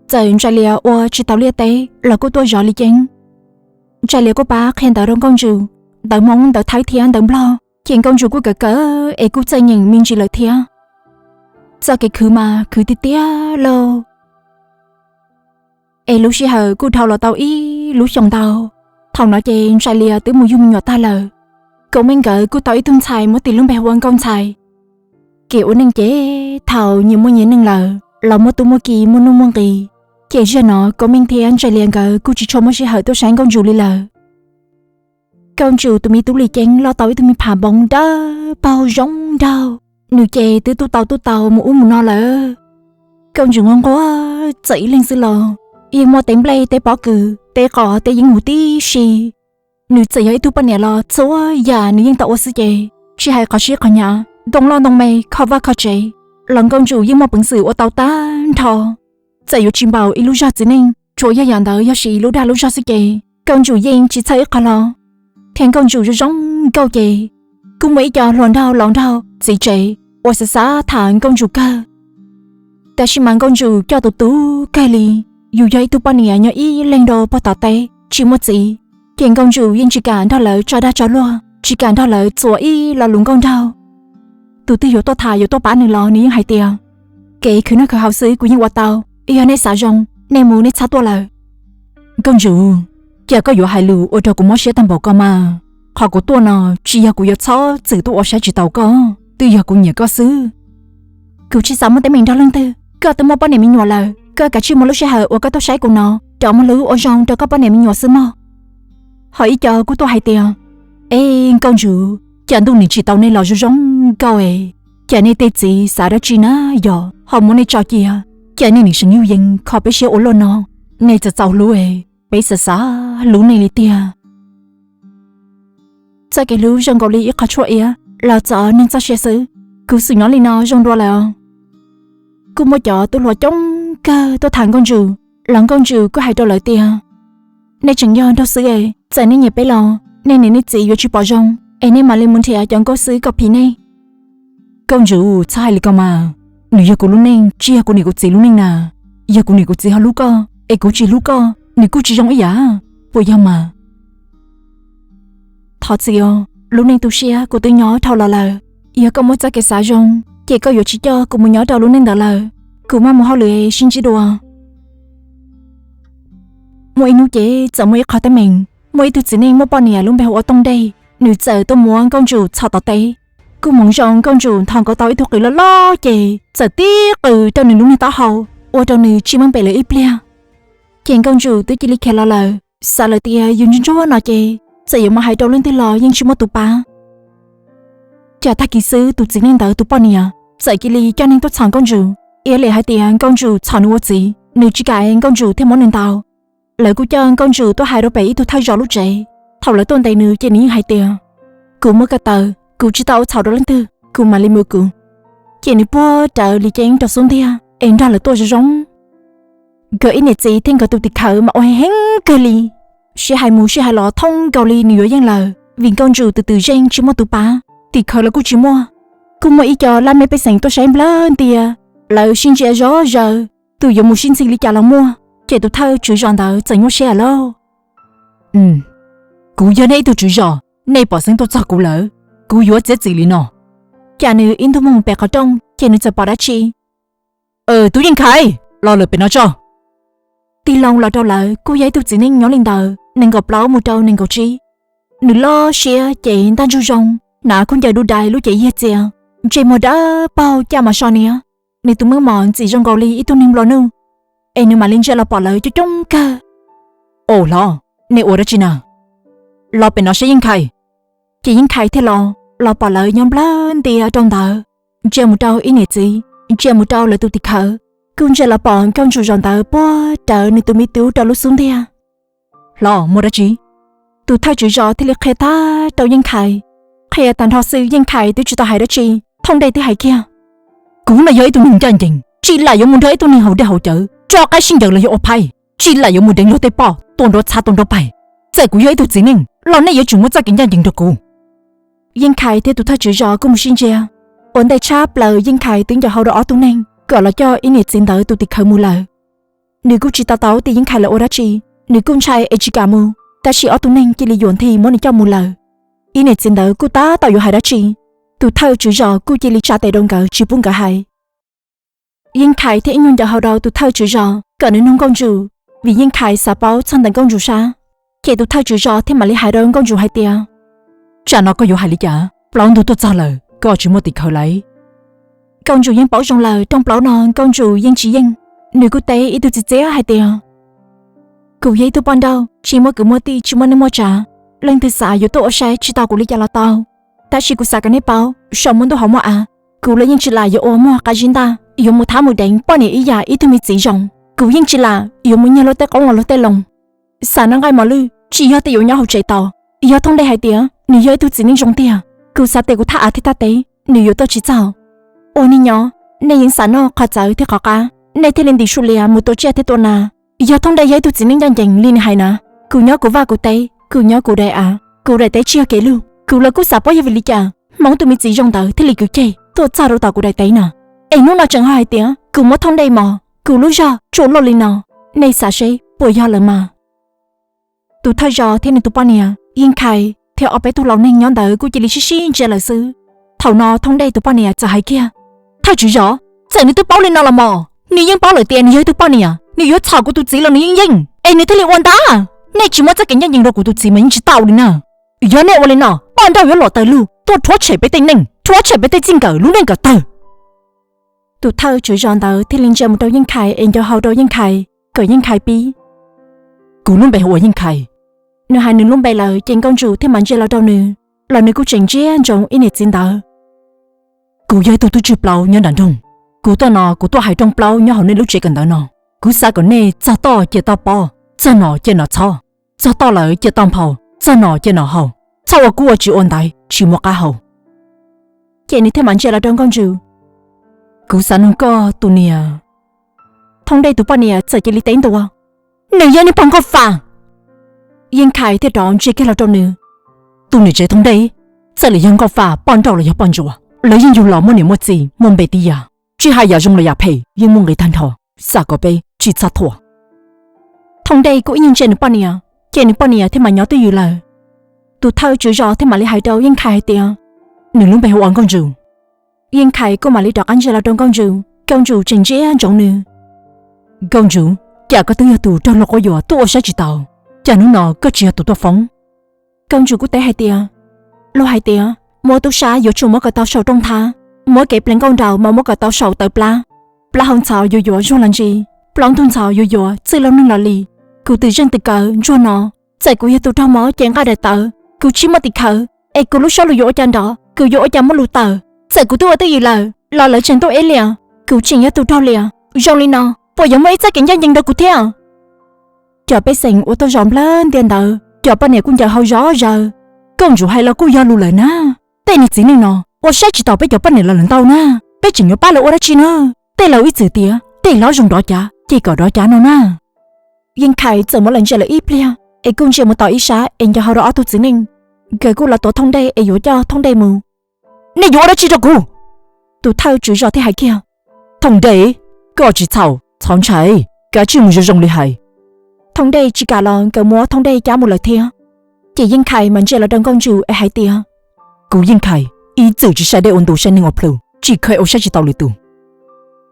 Txawm Ntsa Liab ua tsis tau liaj teb los kuj tuaj zov Lis Ceeb. Ntsa Liab kuj pab qhia ntawv rau Nkauj Ntsum, ntawv Hmoob, ntawv Thaib thiab ntawv Nplog, ces Nkauj Ntsum kuj kawv kawv es kuj txawj nyeem me ntsis lawm thiab. Txoj kev khwv mas khwv tiag tiag lauj. Es lub sij hawm kuj dhau los tau ib lub xyoos ntau. Thaum no ces Ntsa Liab twb mus yug me nyuam tag lawm. Kauj Meej nkawd kuj tau ib tug ntxhais muab tis lub npe hu ua Nkauj Ntxhais. Kev ua neej ces thaum nyias muaj nyias neej lawm los muaj tub muaj ki muaj nuj muaj nqis, Ces zaum no Koob Meej thiab Ntsaim Lias nkawd kuj tsis tshua muaj sij hawm tuaj saib Nkauj Ntsum li lawm. Nkauj Ntsum tus me tub Lis Ceeb los tau ib tug me phav npoov dawb paug zoo nraug, nws ces twb tuaj tau tuaj tau mus ub mus no lawm. Nkauj Ntsum nquag nquag txawm ib leeg xwb los yeej muaj teb nplej teb pob kws teb qos teb yeeb huv tib si. Nws txawm yog ib tug poj niam los txhua yam nws yeej tau ua xwb ces, tsis hais qhov sib qhov hnyav, ntoo loj ntoo me, kho vaj kho tsev, los Nkauj Ntsum yeej muaj peev xwm ua tau tag nrho. Txawm yuav tsis npaum ib lub zog txiv neej, tsuas yog yam ntawd yog siv lub dag lub zog xwb ces Nkauj Ntsum yeej tsis txhawj ib qho los. Thiab Nkauj Ntsum zoo zoo nkauj ces kuj muaj ib co hluas nraug laus nraug txiv tsev uas xav xav tham Nkauj Ntsum kawg. Tab sis mas Nkauj Ntsum coj tus tub kawg li, yus yog ib tug poj niam nyob ib leeg rau pog tom teb tsis muaj txiv, ces Nkauj Ntsum yeej tsis kam nrog lawv tso dag tso luag, tsis kam nrog lawv txuas ib lo lus nkauj nraug. Tus twg yuav tuaj tham yuav tuaj pab nws los nws yeej hais tias, kev khwv noj khwv haus xwb kuv yeej ua tau, yog nej xav zoo, nej mus nej txhob tuaj lawm. Nkauj Ntsum, cas koj yuav hais lus ua rau kuv mob siab tag npaum ko mas? Qhov kuv tuaj no tsis yog kuv yuav txhob txwm tuaj ua saib tsis taus koj, twb yog kuv nyiam koj xwb. Kuv tsis xav muaj teeb meem nrog leej twg, koj twb muaj poj niam me nyuam lawm, koj kav tsij muab lub sij hawm uas koj tuaj saib kuv no rov mus hlub ua zoo rau koj poj niam me nyuam xwb mog. Ho ib co kuj tuaj hais tias, e, Nkauj Ntsum, cas ntuj nim tsim tau nej los zoo zoo nkauj es, cas nej tej txiv xav dab tsi na yog ho muab nej tso cia, cas nej nim seem yuj yees kho peb siab ua luaj no, nej txawm txaus hlub es peb xav xav hlub nej li tiag. Txoj kev hlub zoo nkaus li ib qho tshuaj iab los txov neeg txoj sia xwb. Kuv xub nyob li no zoo dua lawm os. Kuj muaj cov tub hluas coob kawg tuaj tham Nkauj Ntsum, los Nkauj Ntsum kuj hais rau lawv tias, nej tseem yog nraug xwb es, txawm nej nyiam peb los nej niam nej txiv yuav tsis pom zoo, es nej mam li mus nrhiav cov nkauj xwb kom phim nej. Nkauj Ntsum, txhob hais li ko mas, nws yog kuv lub neej tsis yog kuv niam kuv txiv lub neej na. Yog kuv niam kuv txiv ho hlub koj es kuv tsis hlub koj nws kuj tsis zoo ib yam, puas yog mas? Thov txim os, lub neej tu siab kuv twb nyob dhau los lawm. Yog koj muaj txoj kev xav zoo, ces koj yuav tsis coj kuv mus nyob rau lub neej ntawd lawm. Kuv maj mus hauj lwm sib ntsib dua. Muaj ib hnub ces txawm muaj ib qho teeb meem, muaj ib tug txiv neej muaj poj niam lub npe hu ua Tooj Dej, nws txawm tuaj muab Nkauj Ntsum txhom tom teb. Kuj hmoov zoo Nkauj Ntsum nthos nkaus tau ib tug qws loj loj ces txawm tib qws rau nws lub niag taub hau, ua rau nws tsis meej pem lawm ib pliag. Ces Nkauj Ntsum twb cia li khiav los lawm, xav lawm tias yus ntsuag ntsuag no ces txawm yuav mus hais rau leej twg los yeej tsis muaj tus pab. Cas tag kis xwb tus txiv neej ntawd tus poj niam txawm cia li coj neeg tuaj txhom Nkauj Ntsum, iab liam hais tias Nkauj Ntsum txhom nws ua txiv, nws tsis kam es Nkauj Ntsum thiaj muab nws ntaus. Lawv kuj coj Nkauj Ntsum tuaj hais rau pem ib tug thawj zos lub tsev. Thaum lawv tuaj ntes nws ces nws yeej hais tias, kuv muaj ko taw, kuv tsis tau ua txhaum rau leej twg, kuv mam li mus kuv. Ces nws puag rawv Lis Ceeb rau xub ntiag es nrog lawv tuaj zoo zoo. Nkawd ib niam txiv thiab nkawd tus tim khawv mas ua heev heev kawg li. Sij hais mus sij hais los thooj nkaus li nws yuav yeej lawm, vim Nkauj Ntsum twm twm zeej tsis muaj tus pab, tim khawv los kuj tsis muaj. Kuj muaj ib co laj mej pej xeem tuaj saib nplawg ntias, lawv sib ntsia zov zaws, tus yuav mus sib ntxhi li cas los muaj. Ces tus thawj tswv zos ntawd txawm nyuaj siab lauj. Kuv yog nej ib tug tswv zos, nej pom xeeb tuaj txog kuv lawm, kuv yuav txiav txim li no. Cas nws ib ntug moog pem qhov rooj ces nws txawm pom dab tsi. Tub Yeej Khais, los lawm pem no tso. Tig loo los rau lawv kuj yog ib tug txiv neej nyob li ntawm nees nkaum plaub mus rau nees nkaum tsib. Nws loj siab ces ntaj ntsug zoo, hnav khaub ncaws du dais lub cev yiag txias, ntsej muag dawb paug caj mas so niab. Nws tus meej mom ntxim zoo nkaus li ib tug neeg nplua nuj, es nws mam li ntsia los pom lawv coob coob kawg. Au hlob, nej ua dab tsi na? Los pem no saib Yeej Khais. Ces Yeej Khais thiaj los, los pom lawv nyob nplawg ntias rau ntawd, ntsia mus rau ib niam txiv, ntsia mus rau lawv tus tim khawv, kuj ntsia los pom Nkauj Ntsum zaum ntawd puag rawv nws tus me tub rau lub xub ntiag. Hlob, muaj dab tsi? Tus thawj tswv zos thiaj li qhia tag rau Yeej Khais. Qhia tag nrho xwb Yeej Khais twb tsis tau hais dab tsi, Thooj Dej twb hais kiag. Kuv no yog ib tug neeg ncaj ncees, tsis lam yuav mus nrog ib tug neeg haus dej haus cawv, tso qaib sib ncaws los yog ua phaib, tsis lam yuav mus deev luag tej poj tua nrov txhav tua nrov pais. Txawm kuv yog ib tug txiv neej los nej yuav tsum muaj txoj kev ncaj ncees rau kuv. Yeej Khais thiab tus thawj tswv zos kuj mus sib ntsia. Ua ntej tshab plaws Yeej Khais twb ncaws hau rau ob tug neeg kom los coj ib niam txiv ntawd tus tim khawv mus lawm. Nws kuj tsis to taub tias Yeej Khais lawv ua dab tsi, nws kuj ntshai es tsis kam mus, tab sis ob tug neeg cia li yuam nthi muab nws coj mus lawm. Ib niam txiv ntawd kuj tab tom yuav hais dab tsi, tus thawj tswv zos kuj cia li tsa tes rau nkawd tsis pub nkawd hais. Yeej Khais thiaj ib nyuag ncaws hau rau tus thawj tswv zos kom nws nug Nkauj Ntsum, vim Yeej Khais xav paub txog ntawm Nkauj Ntsum sab. Ces tus thawj tswv zos thiaj mam li hais rau Nkauj Ntsum hais tias, tsam no koj yuav hais li cas? Plaub ntug tuaj txog lawm koj tsis muaj tim khawv lauj. Nkauj Ntsum yeej paub zoo lawm rooj plaub no Nkauj Ntsum yeej tsis yeej, Nws kuj teb ib tug txiv txiab hais tias, kuv yog ib tug poj nrauj tsis muaj kwv muaj tij tsis muaj neej muaj tsav, leej twg xav yuav tuaj ua saib tsis tau kuv li cas los tau. Tab sis kuv xav kom nej paub, saum muaj ntuj hauv muaj av, kuv los yeej tsis lam yuav ua muag qab zib ntaj, yuav mus thab mus deev poj niam ib yam ib tug me txiv zoo. Kuv yeej tsis lam yuav mus nyiag luag tej qoob los luag tej loo. Xav noj nqaij mos lwj tsis yog tias yuav nyob hauv tsev tos. Yog Thooj Dej hais tias nws yog ib tug txiv neej zoo tiag, kuv xav tias kuv thaj av thiab thaj teb nws yuav tuaj tsis txog. Ua neej nyob, nej yeej xav noj qhov txawv thiab qhov qab, nej thiaj li ntim su lias mus tua tsiaj thiab tua nas. Yog Thooj Dej yog ib tug txiv neej ncaj ncees li nws hais na, kuv nyob kuv vaj kuv teb, kuv nyob kuv daim av, kuv daim teb tsis yog kev lug. Kuv los kuj xav paub yog vim li cas Hmoob tus me txiv zoo ntawd thiaj li kwv ceg tuaj txog rau tom kuv daim teb na. Es hnub no tseem ho hais tias kuv muab Thooj Dej mos, kuv lub zog tsuas loj li no, nej xav seb puas yog lawm mas. Tus thawj zos thiab nws tus poj niam Yeej Khais thiab ob peb tug laus neeg nyob ntawd kuj cia li sib sib ntsia lawm xwb. Thaum no Thooj Dej tus poj niam txawm hais kiag, thawj tswv zos, txawm nws twb paub li no los mas, nws yeej paub lawm tias nws yog ib tug poj niam, nws yuav txhom kuv tus txiv los nws yeej yeej, es nws thiaj li ua ntag. Nej tsis muab txoj kev ncaj ncees rau kuv tus txiv mas yeej tsis tau li na. Yog nej ua li no, poj nrauj yuav los taw lug tuaj rhuav tshem peb tej neej, rhuav tshem peb tej txij nkawm lub neej ko taw. Tus thawj tswv zos ntawd thiaj li ntsia mus rau Yeej Khais es nco hau rau Yeej Khais kom Yeej Khais pib. Kuv lub npe hu ua Yeej Khais. Nws hais nws lub npe lawm ces Nkauj Ntsum thiaj mam ntsia los rau nws, los nws kuj tseem ntsia ntsoov ib niam txiv ntawd. Kuv yog ib tug tub tswj plaub nyob nram nroog. Kuv tuaj no kuv tuaj hais rooj plaub nyob hauv nej lub tsev kawm ntawv no. Kuv xav kom nej txog toj cia toj pob, txog nom cia nom txhob, txog toj lawm cia toj nphau, txog nom cia nom haus, txhob ua kub ua tsis ua ntaiv tsis muaj qab hau. Ces nws thiaj mam ntsia los rau Nkauj Ntsum. Kuv xav nug koj tus niam. Thooj Dej tus poj niam txawm cia li teb ntua, nws yog niag pog Nkauj Faj. Yeej Khais thiaj rov ntsia kiag los rau nws. Tus niam tsev Thooj Dej, txawm li yog Nkauj Faj poj nrauj los yog poj ntsuam, lawv yeej yug los muaj niam muaj txiv muaj npe tib yam, tsis hais yam zoo los yam phem yeej muaj nqis tag nrho. Xav kom peb tsis txhob thuam. Thooj Dej kuj ib nyuag ntsia nws poj niam, ces nws poj niam thiaj mam nyob twj ywm lawm. Tus thawj tswv zos thiaj mam li hais rau Yeej Khais hais tias, nws lub npe hu ua Nkauj Ntsum. Yeej Khais kuj mam li rov qab ntsia los rau Nkauj Ntsum, Nkauj Ntsum tseem ntsia ntsoov nws. Nkauj Ntsum, cas koj twb yog tus raug luag quab yuam tuaj ua saib tsis taus, cas hnub no koj tsis yog tus tuaj foob? Nkauj Ntsum kuj teb hais tias, luag hais tias muab tub sab yuav tsum muab kom tau saum rooj nthab, muab kev pleev nkauj nraug mas muab kom tau saum tawv plab. Plaub hau ntxhov yuav yuav zuag los ntsis, plaub ntug ntxhov yuav yuav txwj laug neeg los li. Kuv twb zeej twb kawv ntsuag no, txawm kuv yog tus raug mob ces nqaij daim tawv, kuv tsis muaj tim khawv, es kuv lub suab lus yuav ua cas nrov, kuv yuav ua cas muaj lus tawm? Txawm kuv twb ua twj ywm lawm los lawv tseem tuaj ev liam, kuv tseem yog tus raug liam. Zoo li no puas yuav muaj ib txoj kev ncaj ncees rau kuv thiab? Cov pej xeem uas tuaj zov nplawg ntias ntawd, cov poj niam kuj ncaws hau zov zaws. Nkauj Ntsum hais los kuj yog lus lawm na. Tej niag txiv neej no ua saib tsis taus peb cov poj niam los lawm ntau na, peb tseem yuav pab lawv ua dab tsi na? Tej laus ib txwm tias tej hlob zoo dov cav ces kom dov cav no na. Yeej Khais txawm muab lawv ntsia lawm ib pliag, es kuj ntsia mus tom ib sab es nco hau rau ob tug txiv neej. Nkawd kuj los tuav Thooj Dej es yuav coj Thooj Dej mus. Nej yuav ua dab tsi rau kuv? Tus thawj tswv zos thiaj hais kiag. Thooj Dej, koj tsis txhaum, txhob ntshai, kav tsij mus zoo zoo li hais. Thooj Dej tsis kam los nkawd muab Thooj Dej cab mus lawm thiab. Ces Yeej Khais mas ntsia los rau Nkauj Ntsum es hais tias, kuv Yeej Khais, ib txwm tsis saib dej ua ntu saib neeg ua plhu, tsis kheev ua saib tsis taus lwm tus.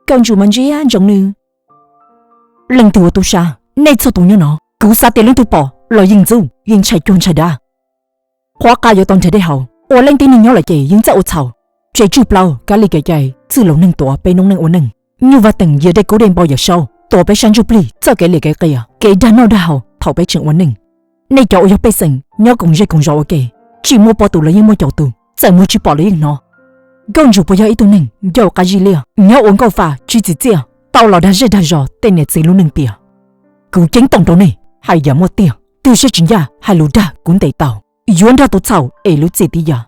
Nkauj Ntsum mas ntsia ntsoov nws. Leej twg ua tub sab, nej txhua tus nyob no, kuv xav tias leej twg pom los yeej ntxub yeej ntshai cuag ntshai dab. Qhuab qab yuav tau nrhiav dej haus, ua leej tib neeg nyob lawm ces yeej txawj ua txhaum. Tsev tswj plaub, kab li kev cai, txwj laus neeg tuav peb noob neej ua neej. Nyuj Vaj Teem yog dej kub dej npau yawm saub, tuav peb sab ntsuj plig txoj kev liam kev qias, kev dag noj dag haus thaum peb tseem ua neej. Nej cov uas yog pej xeem nyob koom zej koom zos ua ke, tsis muaj poj tus los yeej muaj caum tus, txawm muag tsis pom los yeej hnov. Nkauj Ntsum puas yog ib tug neeg ncauj qab zib liaj, nyob ua nkauj fam tsis txim txiaj, tau los dag zej dag zos tej niam txiv lub neej tiag. Kuv ceeb toom rau nej, hais yam muaj tiag, twb siab tsis ncaj hais lus dag kuv ntes tau, yuav nrog tus txhaum es lub txim tib yam.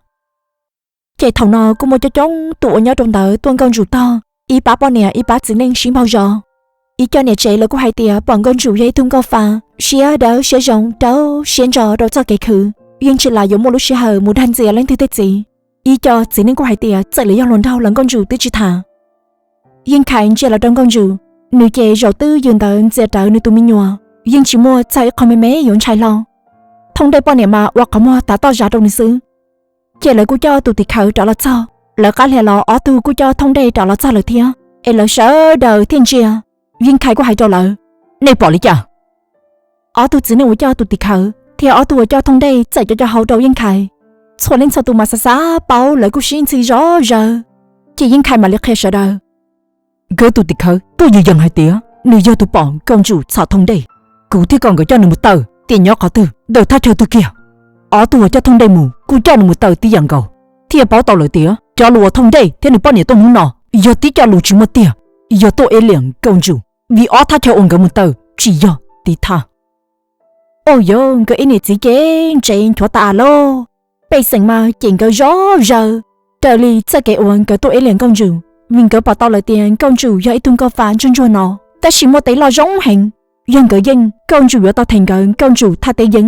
Ces thaum no kuj muaj coob coob tus uas nyob rau ntawd tuaj Nkauj Ntsum tog, ib pab poj niam ib pab txiv neej sib npaug zos. Ib co niam tsev lawv kuj hais tias pom Nkauj Ntsum yog ib tug nkauj fam siab dawb siab zoo rau siab ntso rau txoj kev khwv, yeej tsis lam yuav muaj lub sij hawm mus dag ntxias leej twg tej txiv. Ib co txiv neej kuj hais tias txawm li yog hluas nraug los Nkauj Ntsum twb tsis tham. Yeej Khais ntsia los rau Nkauj Ntsum, nws ces zaum twb yws ntawd ntxias rawv nws tus me nyuam, yeej tsis muaj txog ib qho me me yuav ntshai hlo. Thooj Dej poj niam mas ua qhov muag tav toj zas rau nws xwb. Ces lawv kuj coj tus tim khawv rov los txog, lawv qab hlias los ob tug kuj coj Thooj Dej rov los txog lawm thiab, es lawv sawv daws thiaj ntsia. Yeej Khais kuj hais rau lawv, nej pom li cas? Ob tug txiv neej uas coj tus tim khawv thiab ob tug uas coj Thooj Dej txawm co co hau rau Yeej Khais. Txhua leej txhua tus mas xav xav paub lawv kuj sib ntxhi zov zaws. Ces Yeej Khais mam li qhia sawv daws, nkawd tus tim khawv tuaj yws yees hais tias Nws yog tus pom nkauj ntsum txhom thooj dej, kuv thiaj kom nkawd coj nws mus tawm tias nyob qhov twg, ntawm thaj chaw twg kiag. Ob tug uas coj thooj dej mus kuj coj nws mus tawm tib yam nkaus, thiaj paub tau lawm tias cov lus uas thooj dej thiab nws poj niam tuaj hnub no yog tib co lus tsis muaj tiag, yog tuaj ib liam nkauj ntsum, vim ob thaj chaw uas nkawd mus tawm tsis yog tib thaj. Ua yog nkawd ib niam txiv ces ntsev nchuav tas lauj. Pej xeem mas ces nkawd zov zaws raws li txoj kev uas nkawd tuaj ib liam nkauj ntsum, vim nkawd pom tau lawm tias nkauj ntsum yog ib tug nkauj fa ntsuag ntsuag no, tab sis muaj tes loj zoo heev. Yog nkawd yeej, nkauj ntsum yuav tau them nkawd nkauj ntsum thaj teb yeeb.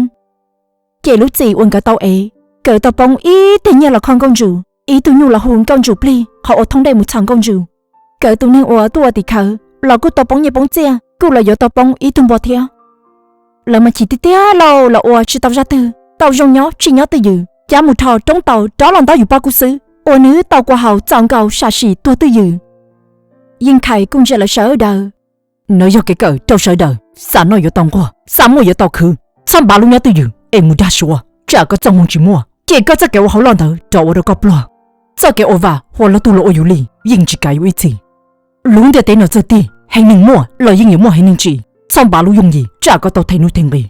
Ces lub txim uas nkawd tau ev, nkawd tau poob ib teg nyiaj los kho nkauj ntsum, ib tug nyuj los hu nkauj ntsum plig qhov uas thooj dej mus txhom nkauj ntsum. Nkawd tus neeg uas tuaj ua tim khawv los kuj tau poob nyiaj poob txiaj, kuj los yuav tau poob ib tug npua thiab. Lawv mas chim tiag tiag lauj, los ua tsis tau zaj twg, tau zoo nyob tsis nyob twj ywm, cab mus rho roob tau rov los ntaub yus poj kub xwb, ua nws tau kua haus txaus nkaus sam sim tuag twj ywm. Yeej Khais kuj ntsia lawv sawv daws. No yog kev kawm rau sawv daws, xa noj yuav tau nquag, xa muaj yuav tau khwv, txhob npav lub nyob twj ywm es mus dag Suav, tsam koj txoj hmoo tsis muaj ces koj txoj kev ua hauv loj ntawd rov ua rau koj pluag. Txoj kev ua vam huam luag tug los ua yus li yeej tsis kav yus ib txhis. Lub ntiaj teb no txawj tig, haiv neeg muaj los yeej yuav muaj haiv neeg tsim, txhob npav lub yooj yim tsam koj tau them nuj them nqis.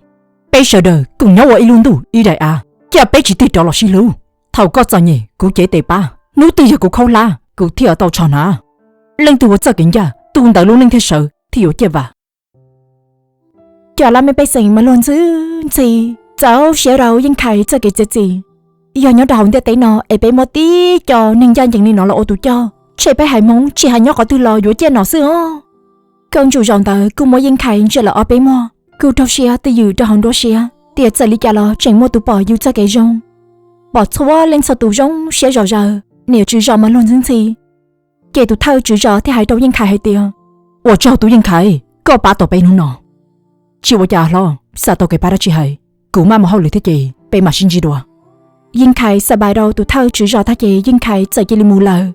Peb sawv daws koom nyob ua ib lub ntuj ib daim av, cas peb tsis tig rov los sib hlub. Thaum koj txom nyem kuv cev tes pab, hnub twg yog kuv khaub hlab kuv thiaj tau tsho hnav. Leej twg ua txoj kev ncaj tus ntawd lub neej thiaj sawv thiaj yuav ciaj vam. Cov laj mej pej xeem mas luag ntxhi ntxhi, txaus siab rau Yeej Khais txoj kev txiav txim. Yog nyob rau hauv ntiaj teb no es peb muaj tib co neeg ncaj ncees li no los ua tus coj, tshem peb haiv Hmoob tsis hais nyob qhov twg los yuav ciaj nom xwb os. Nkauj Ntsum zaum ntawd kuj muab Yeej Khais ntsia lawm ob peb muag, kuj raug siab twj ywm rau hauv nruab siab tias txawm li cas los tseem muaj tus pom yus txoj kev zoo. Pom txhua leej txhua tus zoo siab zom zaws, niam tswv zos mas luag ntxhi ntxhi. Ces tus thawj tswv zos thiaj hais rau Yeej Khais hais tias, Ua tsaug tub Yeej Khais, koj pab tau peb hnub no. Tsis ua cas hlob, xav tau kev pab dab tsi hais, kuv maj mus hauj lwm thiab ces peb mam sib ntsib dua. Yeej Khais xa npais rau tus thawj tswv zos tag ces Yeej Khais txawm cia li mus lawm.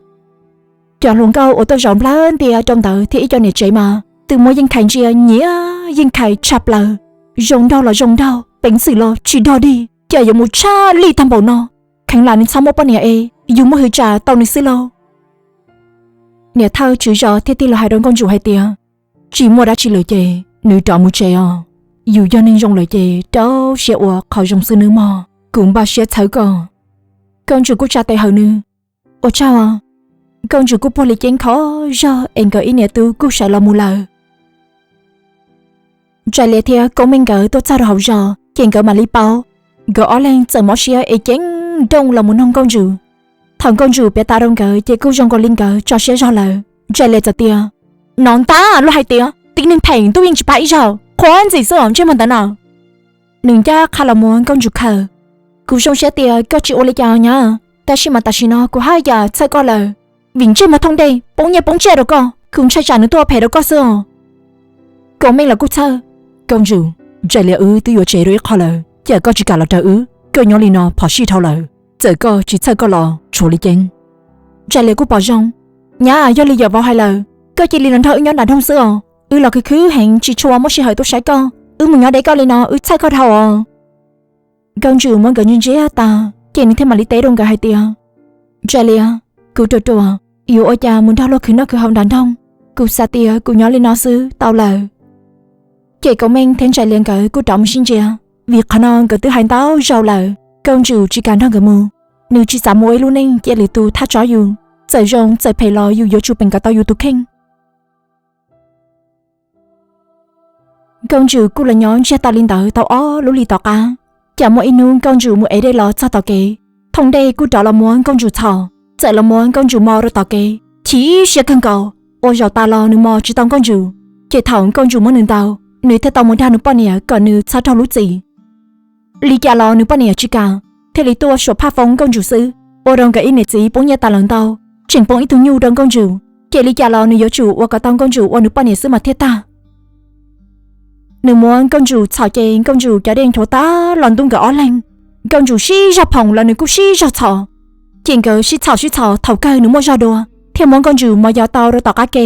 Cov hluas nkauj uas tuaj zaum nplawg ntia rau ntawd thiab ib co niam tsev mas twb muab Yeej Khais ntsia nyiam Yeej Khais tshaj plaws, zoo nraug los zoo nraug, peev xwm los tsis dog dig, cas yuav mus tshaj lij tag npaum no. Kheev lam nws txhob muaj poj niam es yus muaj hwv tsam tau nws xwb lauj. Niam thawj tswv zos thiaj tig los hais rau Nkauj Ntsum hais tias, Tsis muaj dab tsi lawm ces nws rov mus tsev os. Yus yog neeg zoo lawm ces rau siab ua qhov zoo xwb nawb mog, kuv npaj siab txhawb koj. Nkauj Ntsum kuj tsa tes hawm nws, Ua tsaug os. Nkauj Ntsum kuj puag li ceeb khov zog es nkawd ib niam tub kuj sawv los mus lawm. Ntsaim Lias thiab Koob Meej nkawd tuaj txog rau hauv zos ces nkawd mam li paub. Nkawd ob leeg txawm mob siab es ceeb nrooj los mus noog Nkauj Ntsum. Thaum Nkauj Ntsum piav tas rau nkawd ces kuj zoo nkaus li nkawd tso siab zog lawm. Ntsaim Lias txawm tias, Nov ntag luag hais tias tib neeg phem ntuj yeej tsis pab ib zaug, qhuav ntxim xwb os ntsej muag ntawd na. Nws ncaj qha los muab Nkauj Ntsum khawm. Kuv zoo siab tias koj tsis ua li cas nyab, tab sis mas tam sim no kuv haj yam txhawj koj lawm, vim ntsej muag thooj dej poob nyiaj poob tsiaj rau koj, kuv ntshai tsam nws tuaj ua phem rau koj xwb os. Koob Meej los kuj txhawj, Nkauj Ntsum, Ntsaim Lias wb twb yuav tsev rau ib qho lawm, cas koj tsis kam los raws wb? Koj nyob li no phom sij dhau lawm, txawm koj tsis txhawj koj los tshuav li ceeb. Ntsaim Lias kuj pom zoo, Nyab, yog li yawm vauv hais lawm, koj cia li los nrog wb nyob nram nroog xwb os. Wb los khwv khwv heev tsis tshua muaj sij hawm tuaj saib koj, wb mus nyob deb koj li no wb txhawj koj dhau os. Nkauj Ntsum muab nkawd ntsia ntsia tas ces nws thiaj mam li teb rau nkawd hais tias, Ntsaim Lias, kuv ruam ruam, yuav ua cas mus nrog luag khwv noj khwv haus nram nroog, kuv xav tias kuv nyob li no xwb tau lawm. Ces Koob Meej thiab Ntsaim Lias nkawd kuj rov mus sib ntsia, vim qhov no nkawd twb hais ntau zaus lawm. Nkauj Ntsum tsis kam nrog nkawd mus, nws tsis xav mus ua ib lub neej cia lwm tus thaj tsob yus, txawm zoo txawm phem los yus yuav tsum peem kom tau yus tus kheej. Nkauj Ntsum kuj los nyob ntsiag to li ntawd tau ob lub hlis tom qab. Cas muaj ib hnub Nkauj Ntsum mus ev dej los txog tom kev, thooj dej kuj rov los muab Nkauj Ntsum txhom, txawm los muab Nkauj Ntsum mos rau tom kev, chim siab kawg nkaus. Ua zaum tas los nws mos tsis tau Nkauj Ntsum, ces thaum Nkauj Ntsum muab nws ntaus, nws thiaj tau mus dag nws poj niam kom nws txhob raug lub txim. Li cas los nws poj niam tsis kam, thiaj li tuaj suam phaj foob Nkauj Ntsum xwb, ua rau nkawd ib niam txiv poob nyiaj tas los ntau, tseem poob ib tug nyuj rau Nkauj Ntsum. Ces li cas los nws yuav tsum ua kom tau Nkauj Ntsum ua nws poj niam xwb mas thiaj tag. Nws muab Nkauj Ntsum txhom ces Nkauj Ntsum cov dej nchuav tag los ntub nkawd ob leeg. Nkauj Ntsum sib zog phoom los nws kuj sib zog txhom. Ces nkawd sib txhom sib txhom thaum kawg nws muaj zog dua, thiaj muab Nkauj Ntsum mos yos tau rau tom qab ke.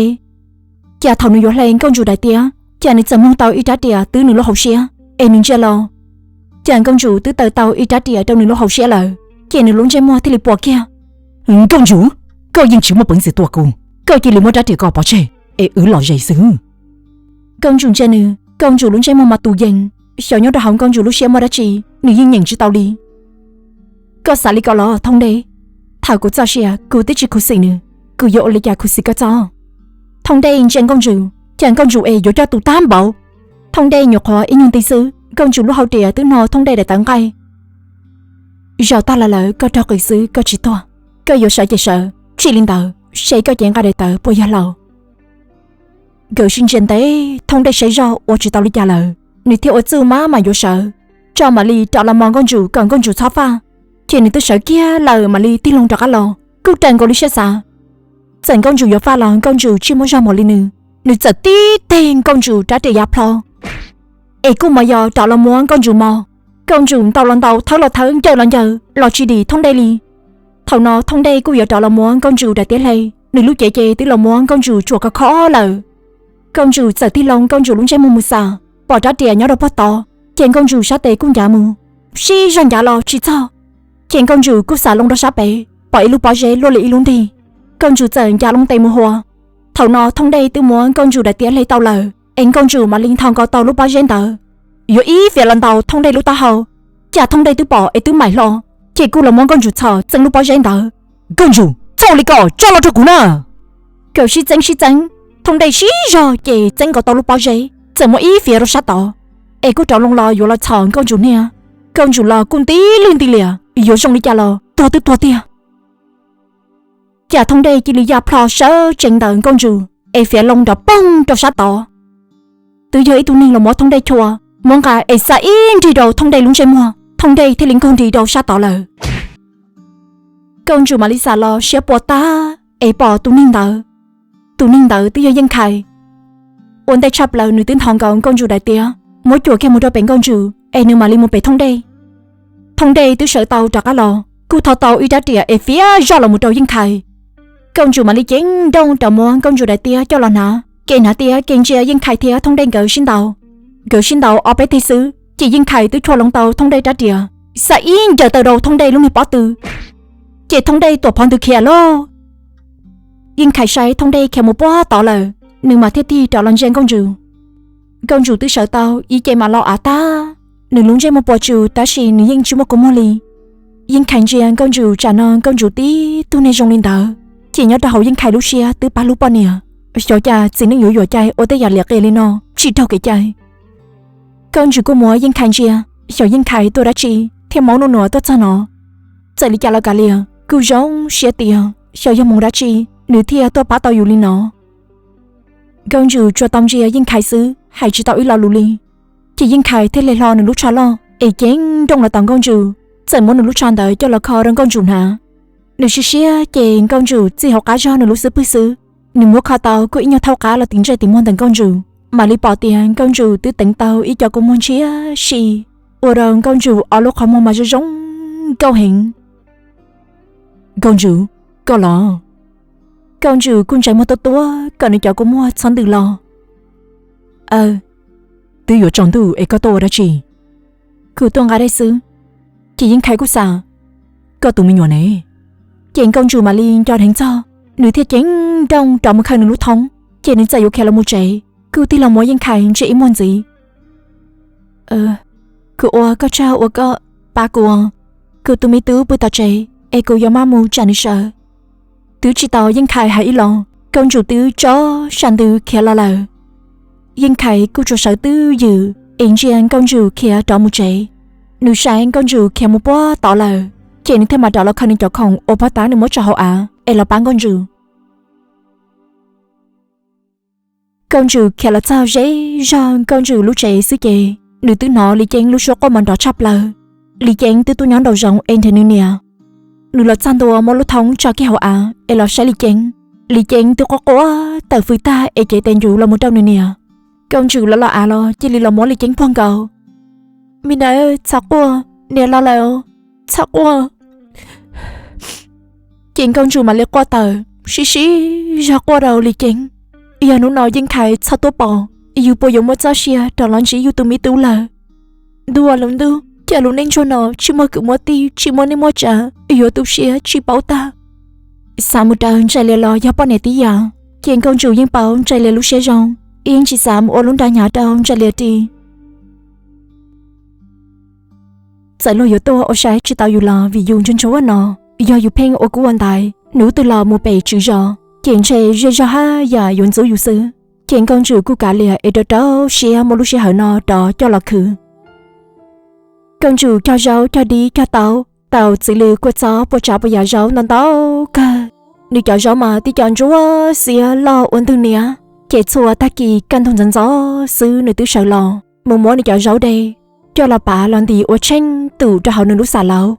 Cas thaum nws yuav hle Nkauj Ntsum daim tiab, cas nws txawm mloog tau ib rab riam twb nws lub hauv siab, es nws ntsia los, cas Nkauj Ntsum twb taws tau ib rab riam rau nws lub hauv siab lawm. Ces nws lub ntsej muag thiaj li pua kiag. Nkauj Ntsum, koj yeej tsis muaj peev xwm tua kuv, koj cia li muab rab riam ko pov tseg es wb los ze xwb. Nkauj Ntsum ntsia nws, Nkauj Ntsum lub ntsej muag mas tus yees, xyov nyob rau hauv Nkauj Ntsum lub siab muaj dab tsi, nws yeej nyeem tsis tau li. Koj xav li ko los Thooj Dej? Thaum kuv txoj sia kuv twb tsis khuv xim nws, kuv yuav ua li cas khuv xim koj txob? Thooj Dej ntsia Nkauj Ntsum, cas Nkauj Ntsum es yuav coj tus tag npaum. Thooj Dej nyuam qhuav ib nyuag nti xwb, Nkauj Ntsum lub hau riam twb hno Thooj Dej daim tawv nqaij. Zaum tag los lawm, koj raug qws xwb koj tsis tuag. Koj yuav sawv ces sawv, tsis li ntawd seb koj cev nqaij daim tawv puas yog hlau. Nkawd sib ntsia ntev, Thooj Dej saib zoj ua tsis tau li cas lawm, nws thiaj ua txuj maj mam yuav sawv, tso mam li rov los mos Nkauj Ntsum kom Nkauj Ntsum txhob faj. Ces nws twb sawv kiag lawm mam li tig loo rov qab los, kuj raws nkaus li siab xav. Txawm Nkauj Ntsum yuav faj los Nkauj Ntsum tsis muaj zog npaum li nws, nws txawm tib teg Nkauj Ntsum rab riam ya plho, es kuj mas yog rov los muab Nkauj Ntsum mos. Nkauj Ntsum ntaus los ntaus, thawb los thawb, ncaws los ncaws los tsis dim Thooj Dej li. Thaum no Thooj Dej kuj yuav rov los muab Nkauj Ntsum daim tiab hle, nws lub cev ces twb los muab Nkauj Ntsum tsuam khov kho lawm. Nkauj Ntsum txawm tig loo Nkauj Ntsum lub ntsej muag mus xam, pom rab riam nyob rau pog tod, ces Nkauj Ntsum sab tes kuj ncav mus, sib zog ncav los tsis txog. Ces Nkauj Ntsum kuj xam loo rau sab pem, pom ib lub pob zeb luaj li ib lub nrig. Nkauj Ntsum txawm ncav loo tes mus hua. Thaum no Thooj Dej twb muab Nkauj Ntsum daim tiab hle tau lawm, es Nkauj Ntsum mam li nthos nkaus tau lub pob zeb ntawd, yuav ib fiav los ntaus Thooj Dej lub taub hau. Cas Thooj Dej twb pom es twb maim hlo, ces kuj los muab Nkauj Ntsum txhom txeeb lub pob zeb ntawd. Nkauj Ntsum, txhob ua li ko, tso los rau kuv na! Nkawd sib txeeb sib txeeb, Thooj Dej sib zog ces txeeb nkaus tau lub pob zeb, txawm muab ib fiav rau sab tod, es kuj rov loo los yuav los txhom Nkauj Ntsum hnia. Nkauj Ntsum los kuj nti lwj nti liam, yuav zoo li cas los tuag twb tuag tiag. Cas Thooj Dej cia li ya plho sawv tsees ntawm Nkauj Ntsum, es fiav loo nrov poog rau sab tod. Twb yog ib tug neeg los muab Thooj Dej chua, muab nqa es xa ib nrig rau Thooj Dej lub ntsej muag, Thooj Dej thiaj li nkaug nris rau sab tod lawm. Nkauj Ntsum mam li xam los siab puas tag, es pom tus neeg ntawd. Tus neeg ntawd twb yog Yeej Khais. Ua ntej tshaj plaws nws twb nthos nkaus Nkauj Ntsum daim tiab, muab cuam kiag mus rau pem Nkauj Ntsum, es nws mam li mus pem Thooj Dej. Thooj Dej twb sawv tau rov qab los, kuj thau tau ib rab riam es fiav zoj los mus rau Yeej Khais. Nkauj Ntsum mam li ceev nrooj rov muab Nkauj Ntsum daim tiab coj los hnav, kev hnav tiab kev ntsia Yeej Khais thiab Thooj Dej nkawd sib ntaus. Nkawd sib ntaus ob peb teg xwb, ces Yeej Khais twb chua loo tau Thooj Dej rab riam, xa ib ncaws taw rau Thooj Dej lub niag pob tw, ces Thooj Dej tuam phov ntws khiav lauj. Yeej Khais saib Thooj Dej khiav mus puag tod lawm, nws mam thiaj tig rov los ntsia Nkauj Ntsum. Nkauj Ntsum twb sawv tau ib ce mam lo av tag, nws lub ntsej muag puas tsus tab sis nws yeej tsis muaj kua muag li. Yeej Khais ntsia Nkauj Ntsum tsam no Nkauj Ntsum tib tug niag zoo li ntawd, ces nyob rau hauv Yeej Khais lub siab twb pab hlub poj niam, xyov cas txiv neej yuav yuam cai ua tej yam liam qias li no tsis raug kev cai. Nkauj Ntsum kuj muab Yeej Khais ntsia, xyov Yeej Khais tuaj dab tsi thiaj maub nuj nuav tuaj txog no. Txawm li cas los kav liam, kuj zoo siab tias xyov yog hmoov dab tsi nws thiaj tuaj pab tau yus li no. Nkauj Ntsum tsuas tau ntsia Yeej Khais xwb, hais tsis tau ib lo lus li. Ces Yeej Khais thiaj li hlo nws lub tsho loj es ceev nrooj los tom Nkauj Ntsum, txawm muab nws lub tsho ntawd coj los kho rau Nkauj Ntsum hnav. Nws siab siab ces Nkauj Ntsum txij hauv qab zog nws lub xub pwg xwb, nws muab kho tau kuj ib nyuag thaub qab los tim ntsej tim muag ntawm Nkauj Ntsum, mam li pom tias Nkauj Ntsum twb teev tau ib co kua muag ntshiab si, ua rau Nkauj Ntsum ob lub qhov muag mas zoo zoo nkauj heev. Nkauj Ntsum, koj los? Nkauj Ntsum kuj ntsais muag tuab tuab kom nws cov kua muag txhob ntws los. Aw, twb yuav tsaus ntuj es koj tuaj ua dab tsi? Kuv tuaj nqa dej xwb. Ces Yeej Khais kuj xav, koj tus me nyuam ne? Ces Nkauj Ntsum mam li nco dheev txog, nws thiaj ceev nrooj rov mus khaws nws lub thoob, ces nws txawm yuav khiav los mus tsev, kuj tig los muab Yeej Khais ntsia ib muag ntxiv. Kuv ua koj tsaug uas koj pab kuv. Kuv tus me tub pw tom tsev es kuv yuav maj mus tsam nws sawv. Twb tsis tau Yeej Khais hais ib los, Nkauj Ntsum twb tso sam ntws khiav los lawm. Yeej Khais kuj tsuas sawv twj ywm es ntsia Nkauj Ntsum khiav rov mus tsev. Nws saib Nkauj Ntsum khiav mus puag tod lawm, ces nws thiaj mam rov los khaws nws cov khoom uas pog tab nws muab tso hauv av es los pab Nkauj Ntsum. Nkauj Ntsum khiav los txog ze zog Nkauj Ntsum lub tsev xwb ces nws twb hnov Li Ceeb lub suab quaj mas nrov tshaj plaws. Li Ceeb twb tuaj nyob nraum zoov es nrhiav nws niam. Nws los txog ntua muab lub thoob tso kiag hauv av es los saib Li Ceeb. Li Ceeb twb quaj quaj tawm fws tag es cev tes ncuv los mus rau nws niam. Nkauj Ntsum los los av los cia li los muab Li Ceeb puag nkaus. Me niam, txhob quaj, niam los lawm, txhob quaj. Ces Nkauj Ntsum mam li quaj tawm, sib sib zog quaj rau Li Ceeb. Yog hnub no Yeej Khais txhob tuaj pom, yus puas yuav muaj txoj sia rov los ntsib yus tus me tub lawm? Ntuj aw, lub ntuj, cas lub neej ntsuag no tsis muaj kwv muaj tij, tsis muaj neej muaj tsav, yuav tu siab tsis paub tag. Xav mus raws Ntsais Lias los yog poj niam tib yam, ces Nkauj Ntsum yeej paub Ntsais Lias lub siab zoo. Yeej tsis xav mus ua lub nra hnyav rau Ntsa Lias ris. Txawm luag yuav tuaj ua saib tsis tau yus los vim yus ntsuag ntsuag no, yog yus pheej ua kub ua ntaiv, hnub twg los mus pem tswv zos, ces ntshe zej zog haj yam yuav ntxub yus xwb. Ces Nkauj Ntsum kuj kav liam es rau rau siab muab lub sij hawm no rov coj los khwv. Nkauj Ntsum cog zaub cog dib cog taub, tau txiv lws kua txob puas tsav puas yam zaub ntau ntau kawg. Nws cov zaub mas tib co ntsuab xiab loj ua ntug niab, ces txhua tag kis kaj ntug ntxov ntxov xwb nws twb sawv los mus muab nws cov zaub de coj los pav los ntim ua tsheej tum rau hauv nws lub xam laub,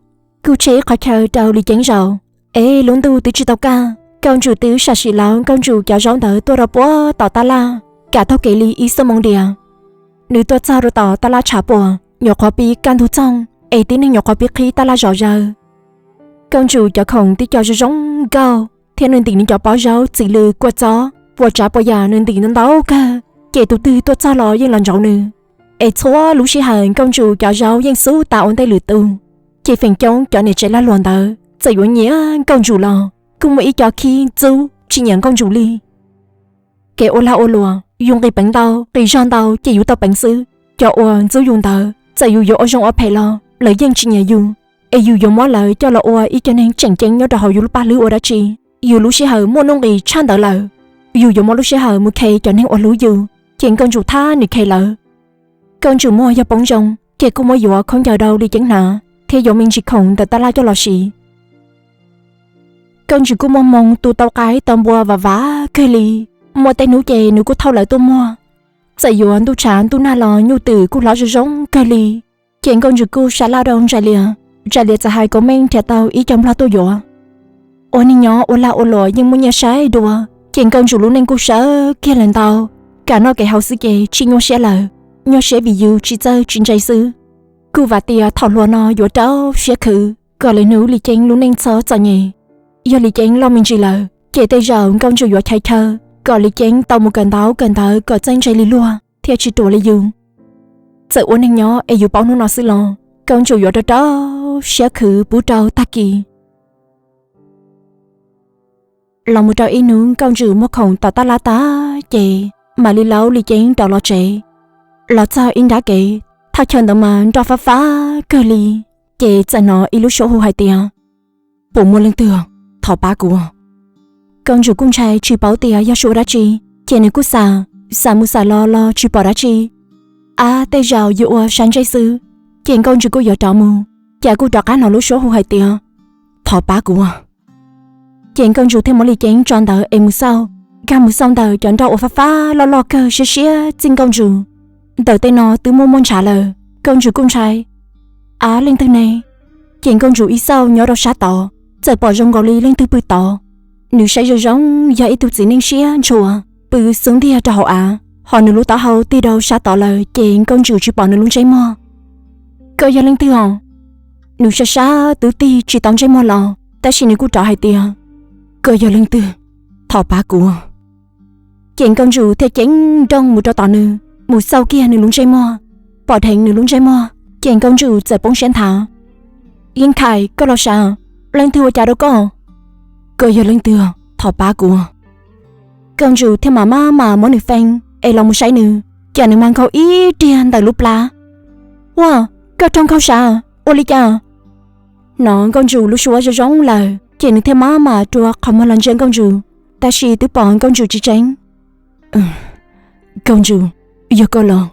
kuj tshem qhov chaw rau Lis Ceeb zaum. Es lub ntuj twb tsis tau kaj, Nkauj Ntsum twb sam sim laub Nkauj Ntsum cov zaub ntawd tuaj rau puag tom tab laj, kam taug kev li ib xuab moos diam. Nws tuaj txog rau tom tab laj tshav puam, nyuam qhuav pib kaj ntug txoog, es tib neeg nyuam qhuav pib qhib tab laj zom zaws. Nkauj Ntsum cov khoom tib co zoo zoo nkauj, thiab nws ntim nws cov pob zaub txiv lws kua txob puas tsav puas yam nws ntim ntau ntau kawg, ces tus twg tuaj txog los yeej los ntsauv nws. Es txhua lub sij hawm Nkauj Ntsum cov zaub yeej xub tas ua ntej lwm tus, ces feem coob cov niam tsev lag luam ntawd txawm yuav nyiam Nkauj Ntsum los kuj muaj ib co khib ntxub tsis nyiam Nkauj Ntsum li. Kev ua lag ua luam, yus nqis peev ntau nqis zog ntau ces yus tau peev xwb. Cov uas ntxub yus ntawd, txawm yus yuav ua zoo ua phem los lawv yeej tsis nyiam yus, es yus yuav muab lawv coj los ua ib co neeg tseem ceeb nyob rau hauv yus lub paj hlwb ua dab tsi? Yus lub sij hawm muaj nuj nqis tshaj ntawd lawm, yus yuav muab lub sij hawm mus khe cov neeg uas hlub yus, ces Nkauj Ntsum thab nws khe lawv. Nkauj Ntsum muag yog poob zoo, ces kuj muab yuav khaub ncaws rau Lis Ceeb hnav, thiab yuav me ntsis khoom ntawm tab laj coj los siv. Nkauj Ntsum kuj muaj hmoo tu tau qaib tau npua vam vam kawg li. Muaj tej hnub ces nws kuj thauj lawv tuaj muag. Txawm yuav ntuj tshav ntuj nag los nyuj twm kuj hlob zoo zoo kawg li. Ces Nkauj Ntsum kuj sa laj rau Ntsa Lias, Ntsa Lias txawm hais kom meej nrhiav tau ib co nplog tuaj yuav. Ua neeg nyob ua lag ua luam yeej muaj nyiaj saib dua, ces Nkauj Ntsum lub neej kuj sawv kiag lawm ntau, kam noj kev haus xwb ces tsis nyuaj siab lawm, nyuaj siab vim yus tsis txawj tsis ntse xwb. Kuj vam tias thaum hluas no yuav rau siab khwv kom lwm hnub Lis Ceeb lub neej txhob txom nyem. Yog Lis Ceeb loj me ntsis lawm, ces tej zaum Nkauj Ntsum yuav chais chaw kom Lis Ceeb tau mus kawm ntaub kawm ntawv kom txawj ntse li luag thiaj tsis ruam li yus. Txawm ua neeg nyob es yus paub hnub no xwb los Nkauj Ntsum yuav rau rau siab khwv pub rau tag kis. Los mus rau ib hnub Nkauj Ntsum muag khoom tom tab laj tag ces mam li laub Lis Ceeb rov los tsev. Los txog ib nrab kev, thaj chaw ntawd mas nroj fab fab kawg li, ces txawm hnov ib lub suab hu hais tias, puas muaj leej twg? Thov pab kuv. Nkauj Ntsum kuj ntshai tsis paub tias yog suab dab tsi, ces nws kuj xam, xam mus xam los los tsis pom dab tsi. Ab, tej zaum yus ua sab ntsej xwb. Ces Nkauj Ntsum kuj yuav rov mus, cas kuj rov qab hnov lub suab hu hais tias, thov pab kuv. Ces Nkauj Ntsum thiaj muab Lis Ceeb tso ntawd es mus xauj. Nkag mus xauj ntawm cov nroj uas fab fab loj loj kawg siab siab txij Nkauj Ntsum, ntawm tej no twb muaj muaj ntshav lawm. Nkauj Ntsum kuj ntshai, ab, leej twg ne? Ces Nkauj Ntsum ib xauj nyob rau sab tod, txawm pom zoo nkaus li leej twg pw tod. Nws saib zoo zoo yog ib tug txiv neej siab ntshua, pw xub ntiag rau hauv av, ho nws lub taub hau tig rau sab tod lawm ces Nkauj Ntsum tsis pom nws lub ntsej muag. Koj yog leej twg os? Nws sab sab twb tig tsis tau ntsej muag los, tab sis nws kuj rov hais tias, koj yog leej twg? Thov pab kuv. Ces Nkauj Ntsum thiaj ceev nrooj mus rau tom nws, mus xauj kiag nws lub ntsej muag. Pom dheev nws lub ntsej muag, ces Nkauj Ntsum txawm poob siab nthav. Yeej Khais, koj los sav? Leej twg ua cas rau koj? Koj yog leej twg? Thov pab kuv. Nkauj Ntsum thiaj mam maj mam muab nws feeb es los mus saib nws, cas nws mas nkhaus ib riag ntawm lub plab. Ua, koj raug nkhaus sav? Ua li cas? Hnov Nkauj Ntsum lub suab zoo zoo lawm, ces nws thiaj maj mam rua qhov muag los ntsia Nkauj Ntsum, tab sis twb pom Nkauj Ntsum tsis tseeb. Nkauj Ntsum, yog koj los,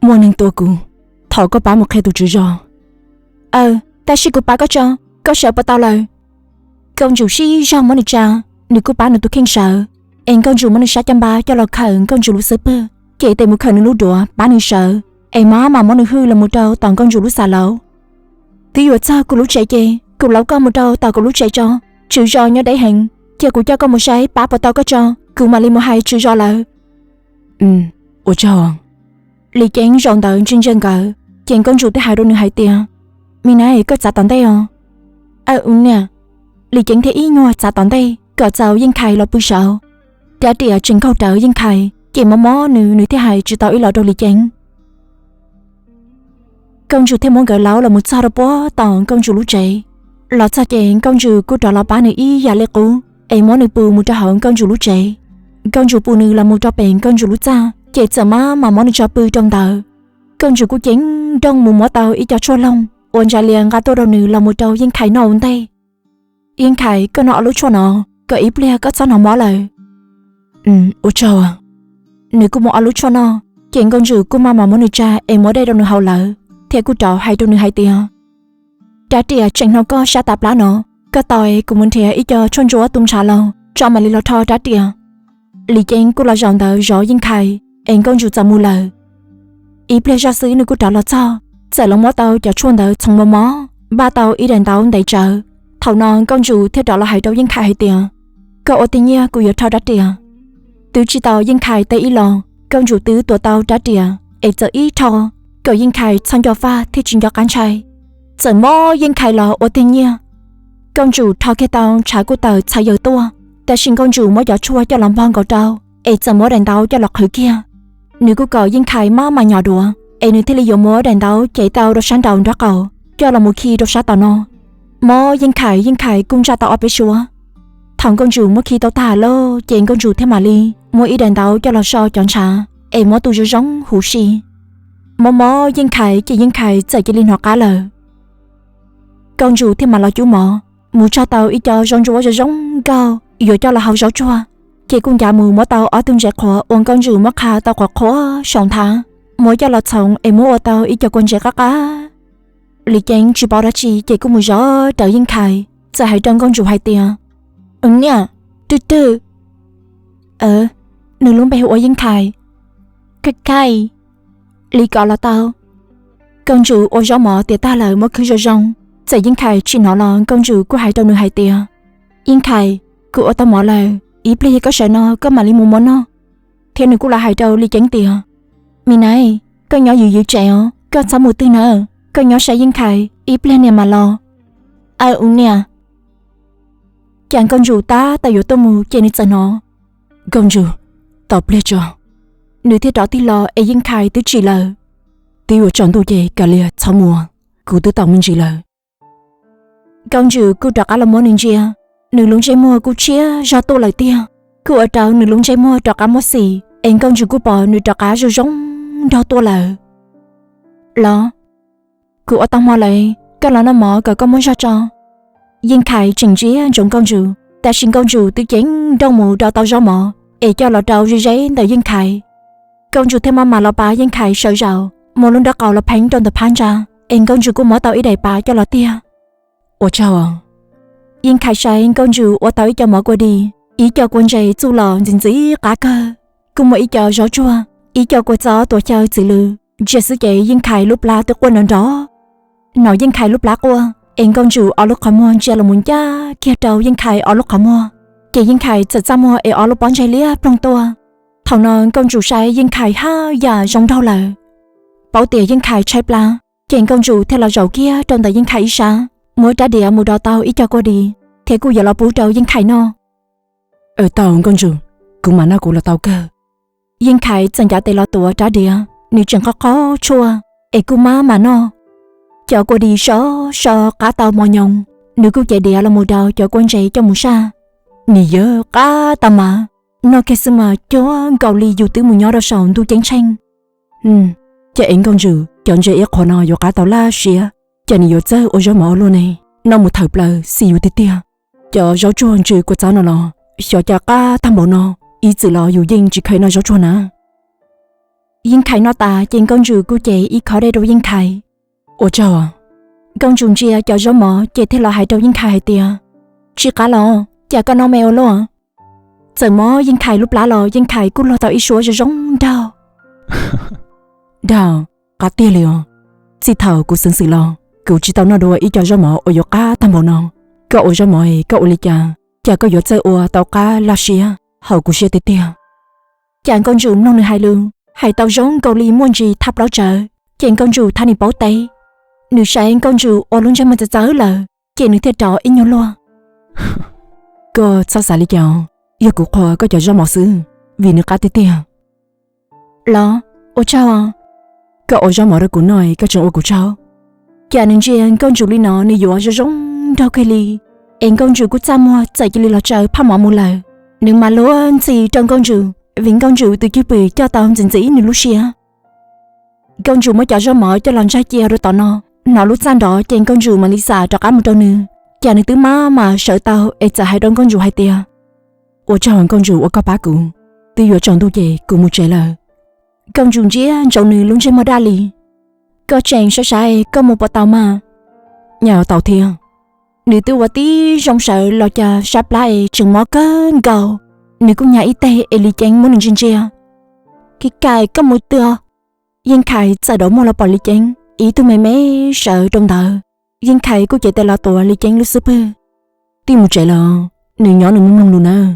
muaj neeg tua kuv, thov koj pab mus qhia tus tswv zos. Aw, tab sis kuv pab koj tso, koj sawv puas tau lawm? Nkauj Ntsum sib zog muab nws tsa, nws kuj pab nws tus kheej sawv. Es Nkauj Ntsum muab nws sab caj npab coj los khawm Nkauj Ntsum lub xub pwg, ces tes mus khawm nws lub duav pab nws sawv, es maj mam muab nws hwj los mus rau tom Nkauj Ntsum lub xam laub. Twb yuav txog kuv lub tsev ces kuv laub koj mus rau tom kuv lub tsev tso. Tswv zos nyob deb heev, cia kuv coj koj mus saib pab puas tau koj tso, kuv mam li mus hais tswv zos lawv. Ua tsaug. Lis Ceeb zaum ntawd ntsia ntsia nkawd, ces Nkauj Ntsum thiaj hais rau nws hais tias, me nab, koj txav tom ntej os. Aw, u niam. Lis Ceeb thiaj ib nyuag txav tom ntej kom txaus Yeej Khais los pw saud. Rab riam tseem nkaug rawv Yeej Khais, ces mob mob nws, nws thiaj hais tsis tau ib los rau Lis Ceeb. Nkauj Ntsum thiaj muab nkawd laub los mus txog rau puag tom Nkauj Ntsum lub tsev. Los txog ces Nkauj Ntsum kuj rov los pab nws ib yam li qub, es muab nws pus mus rau hauv Nkauj Ntsum lub tsev. Nkauj Ntsum pus nws los mus rau pem Nkauj Ntsum lub txaj, ces txawm maj mam muab nws tso pw rau ntawd. Nkauj Ntsum kuj ceev nrooj mus muab tau ib co tshuaj loog uas Ntsa Lias nqa tuaj rau nws los mus rau Yeej Khais noj ua ntej. Yeej Khais, koj noj ob lub tshuaj no, kom ib pliag koj txhob hnov mob lawm. Ua tsaug. Nws kuj muab ob lub tshuaj noj, ces Nkauj Ntsum kuj maj mam muab nws tsa es muab dej rau nws haus lawm, thiab kuj rov hais rau nws hais tias, Rab riam, tseem hnov koj sab tas plab no, koj tos es kuv mus nrhiav ib co tshuaj ntsuab tu ntshav los tso mam li los rho rab riam. Lis Ceeb kuj los zaum ntawd zov Yeej Khais, es Nkauj Ntsum txawm mus lawm. Ib pliag zoj xwb nws kuj rov los txog, txawm los muab tau cov tshuaj ntawd txhoov mos mos, npaj tau ib daim ntaub ntev tsawv. Thaum no Nkauj Ntsum thiaj rov los hais rau Yeej Khais hais tias, Koj ua tiag nyiaj, kuv yuav rho rab riam. Twb tsis tau Yeej Khais teb ib los, Nkauj Ntsum twb tuav tau rab riam es txawm ib rho, kom Yeej Khais txhoj nco faj thiaj tsis nco qab ntshai. Txawm mob Yeej Khais los ua tiag nyiaj. Nkauj Ntsum rho kiag tau ntshav kuj tawm txhais yaws tuaj, tab sis Nkauj Ntsum muab cov tshuaj coj los npog nkaus rau, es txawm muab daim ntaub coj los qhwv kiag. Nws kuj kom Yeej Khais maj mam nyom duav, es nws thiaj li yuav muab daim ntaub cev tau rau sab nraum nraub qaum, coj los mus khi rau sab tom no. Mob Yeej Khais, Yeej Khais kuj ntsaj tau ob peb suab. Thaum Nkauj Ntsum muab khi tau tag lawm ces Nkauj Ntsum thiaj mam li muab ib daim ntaub coj los so cov ntshav, es muab tu zoo zoo huv si. Mob mob Yeej Khais ces Yeej Khais txawm cia li hnov qab lawm. Nkauj Ntsum thiaj mam los cub mov, mus tso tau ib co zaub ntsuab zoo zoo nkauj yuav coj los hau zaub tsuag, ces kuj ncav mus muab tau ob tug ntses qhuav uas Nkauj Ntsum muab qhav tau qhuav qhuav saum nthav, muab coj los txhoov es muab ua tau ib co kua ntses qab qab. Lis Ceeb tsis paub dab tsi ces kuj mus zov rawv Yeej Khais, txawm hais rau Nkauj Ntsum hais tias, Niam, twg twg? Nws lub npe hu ua Yeej Khais. Khaij khaij, li kom los tau. Nkauj Ntsum ua zaub mov tiav tag lawm muab khwb zoo zoo, txawm Yeej Khais tsis hnov los Nkauj Ntsum kuj hais rau nws hais tias, Yeej Khais, kuv ua tau mov lawm, ib pliag yog koj sawv no koj mam li mus muab noj. Thiab nws kuj los hais rau Lis Ceeb tias, Me nai, koj nyob yws yws tsev os, koj txhob mus twg na, koj nyob saib Yeej Khais, ib pliag niam mam los. Aw, ua niam. Cas Nkauj Ntsum tab tom yuav tuaj mus ces nws txawm hnov, Nkauj Ntsum, tos pliag tso. Nws thiaj rov tig los es Yeej Khais twb tsim lawm. Twb yuav tsaus ntuj ces kav liam txhob mus, kuv twb tau me ntsis lawm. Nkauj Ntsum kuj rov qab los muab nws ntsia, nws lub ntsej muag kuj tshiab zog tuaj lawm tiag, kuj ua rau nws lub ntsej muag rov qab muaj xim, es Nkauj Ntsum kuj pom nws rov qab zoo zoo nraug tuaj lawm. Los, kuv ua tau hmo lawm, koj los noj mov kom koj muaj zog tso. Yeej Khais tseem ntsia ntsoov Nkauj Ntsum, tab sis Nkauj Ntsum twb ceev nrooj mus rau tau zaub mov es coj los rau ze ze ntawm Yeej Khais. Nkauj Ntsum thiaj maj mam los pab Yeej Khais sawv zaum, muab lub nraub qaum los pheeb rau ntawm phab ntsa, es Nkauj Ntsum kuj muab tau ib daim pav coj los tiag. Ua tsaug. Yeej Khais saib Nkauj Ntsum ua tau ib co mov kua dis, ib co kua ntses txuj lom ntxim ntxim qab kawg, kuj muaj ib co zaub tsuag, ib co kua txob tuav xyaw txiv lws, ntsia xwb ces Yeej Khais lub plab twb quaj nrov nrov. Hnov Yeej Khais lub plab quaj es Nkauj Ntsum ob lub qhov muag ntsia los mus ncaj kiag rau Yeej Khais ob lub qhov muag, ces Yeej Khais txawm txaj muag es ob lub pob ntseg liab ploog tuaj. Thaum no Nkauj Ntsum saib Yeej Khais haj yam zoo nraug lawm, paub tias Yeej Khais tshaib plab, ces Nkauj Ntsum thiaj los zaum kiag rau ntawm Yeej Khais ib sab, muab rab diav mus do tau ib co kua dis, thiab kuj yuav los pub rau Yeej Khais noj. Aw, tau Nkauj Ntsum, kuv mam noj kuv los tau kawg. Yeej Khais txawm ncav tes los tuav rab diav, nws tseem qoj qoj tshuaj, es kuj maj mam noj. Cov kua dis so so qab tau mos nyoos, nws kuj cev diav los mus daus cov kua ntses coj mus saj. Nim yawg, qab tag mas, noj kiag xwb mas cuag nkaus li yus twb mus nyob rau saum ntuj ceeb tsheej. Cas es Nkauj Ntsum, cov ntses ib qho no yuav qab tau laj siab, cas nws yuav txawj ua zaub mov ua luaj ne? Noj mus thawm plaws xim yus tiag tiag. Cov zaub tsuag ntsws kua txob no los xyov cas qab tag npaum no, ib txwm los yus yeej tsis kheev noj zaub tsuag na. Yeej Khais noj tas ces Nkauj Ntsum kuj cev ib khob dej rau Yeej Khais. Ua tsaug. Nkauj Ntsum ntsia cov zaub mov ces thiaj los hais rau Yeej Khais hais tias, Tsis qab los, cas koj noj me ua luaj? Txawm mob Yeej Khais lub plab los Yeej Khais kuj luag tau ib suab zoo zoo nraug. Dag, qab tiag li os. Txij thaum kuv xeev xwm los kuv tsis tau noj dua ib co zaub mov uas yuav qab tag npaum no. Koj ua zaub mov es koj ua li cas, cas koj yuav txawj ua tau qab laj siab, haum kuv siab tiag tiag. Cas Nkauj Ntsum mloog nws hais lus, hais tau zoo nkaus li muaj ntsis thaj plaub tsawv, ces Nkauj Ntsum thab nws paub teb. Nws saib Nkauj Ntsum ua lub ntsej muag txawv txawv lawm, ces nws thiaj rov ib nyuag luag. Koj txhob xav li cas, yog kuv qhuas koj cov zaub mov xwb, vim nws qab tiag tiag. Los, ua tsaug. Koj ua zaub mov rau kuv noj es koj tseem ua kuv tsaug. Cas nws ntsia Nkauj Ntsum li no nws yuav zoo zoo nraug kawg li, es Nkauj Ntsum kuj txaj muag txawm cia li los tsaws phaj mov mus lawm. Nws mas luag ntxhi rau Nkauj Ntsum, vim Nkauj Ntsum tus cwj pwm coj tau ntxim ntxim nws lub siab. Nkauj Ntsum muab cov zaub mov coj los ntsaig cia rau tom no, hnov lub txaj nrov ces Nkauj Ntsum mam li xam rov qab mus rau nws, cas nws twb maj mam sawv tau es txawm hais rau Nkauj Ntsum hais tias, Ua tsaug Nkauj Ntsum uas koj pab kuv, twb yuav tsaus ntuj ces kuv mus tsev lawm. Nkauj Ntsum ntsia ntsoov nws lub ntsej muag daj li, Koj tseem sab sab es koj mus puas tau mas? Nyaj tau thiab. Nws twb ua tib zoo sawv los cas sab plab es tseem mob kawg nkaus. Nws kuj nyas ib teg es Lis Ceeb muab nws ntsia ntsia. Kiv Khais, koj mus twg? Yeej Khais txawm rov muaj los pom Lis Ceeb ib tug me me sawv rau ntawd. Yeej Khais kuj cev tes los tuav Lis Ceeb lub xub pwg. Twb mus tsev lawm, nws nyob nws mloog mloog lus nawb.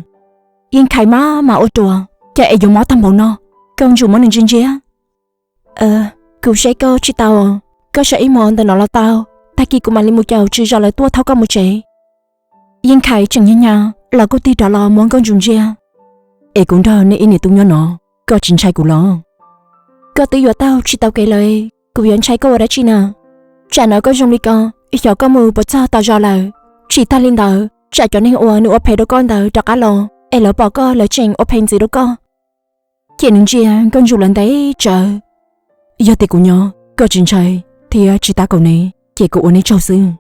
Yeej Khais maj mam ua ruam, Cas es yuav mob tag npaum no? Nkauj Ntsum muab nws ntsia ntsia. Kuv saib koj tsis tau os, koj so ib hmos ntawm no los tau, tag kis kuv mam li mus caum tswv zos lawv tuaj thauj koj mus tsev. Yeej Khais tseem nyas nyas los kuj tig rov los muab Nkauj Ntsum ntsia. Es kuv nrog nej ib niam tub nyob no, koj tsis ntshai kuv los? Koj twb yuav taug tsis tau kev lawm, kuv yuav ntshai koj ua dab tsi na? Tsam no koj zoo li ko, xyov koj mus puas txog tom zos lawm. Tsis tag li ntawd, tsam cov neeg uas nws ua phem rau koj ntawd rov qab los es lawv pom koj lawv tseem ua phem ntxiv rau koj. Ces nws ntsia Nkauj Ntsum lawv ntev tsawv. Yog tias kuv nyob, koj tsis ntshai thiab tsis tab kaum neb, ces kuv ua neb tsaug xwb.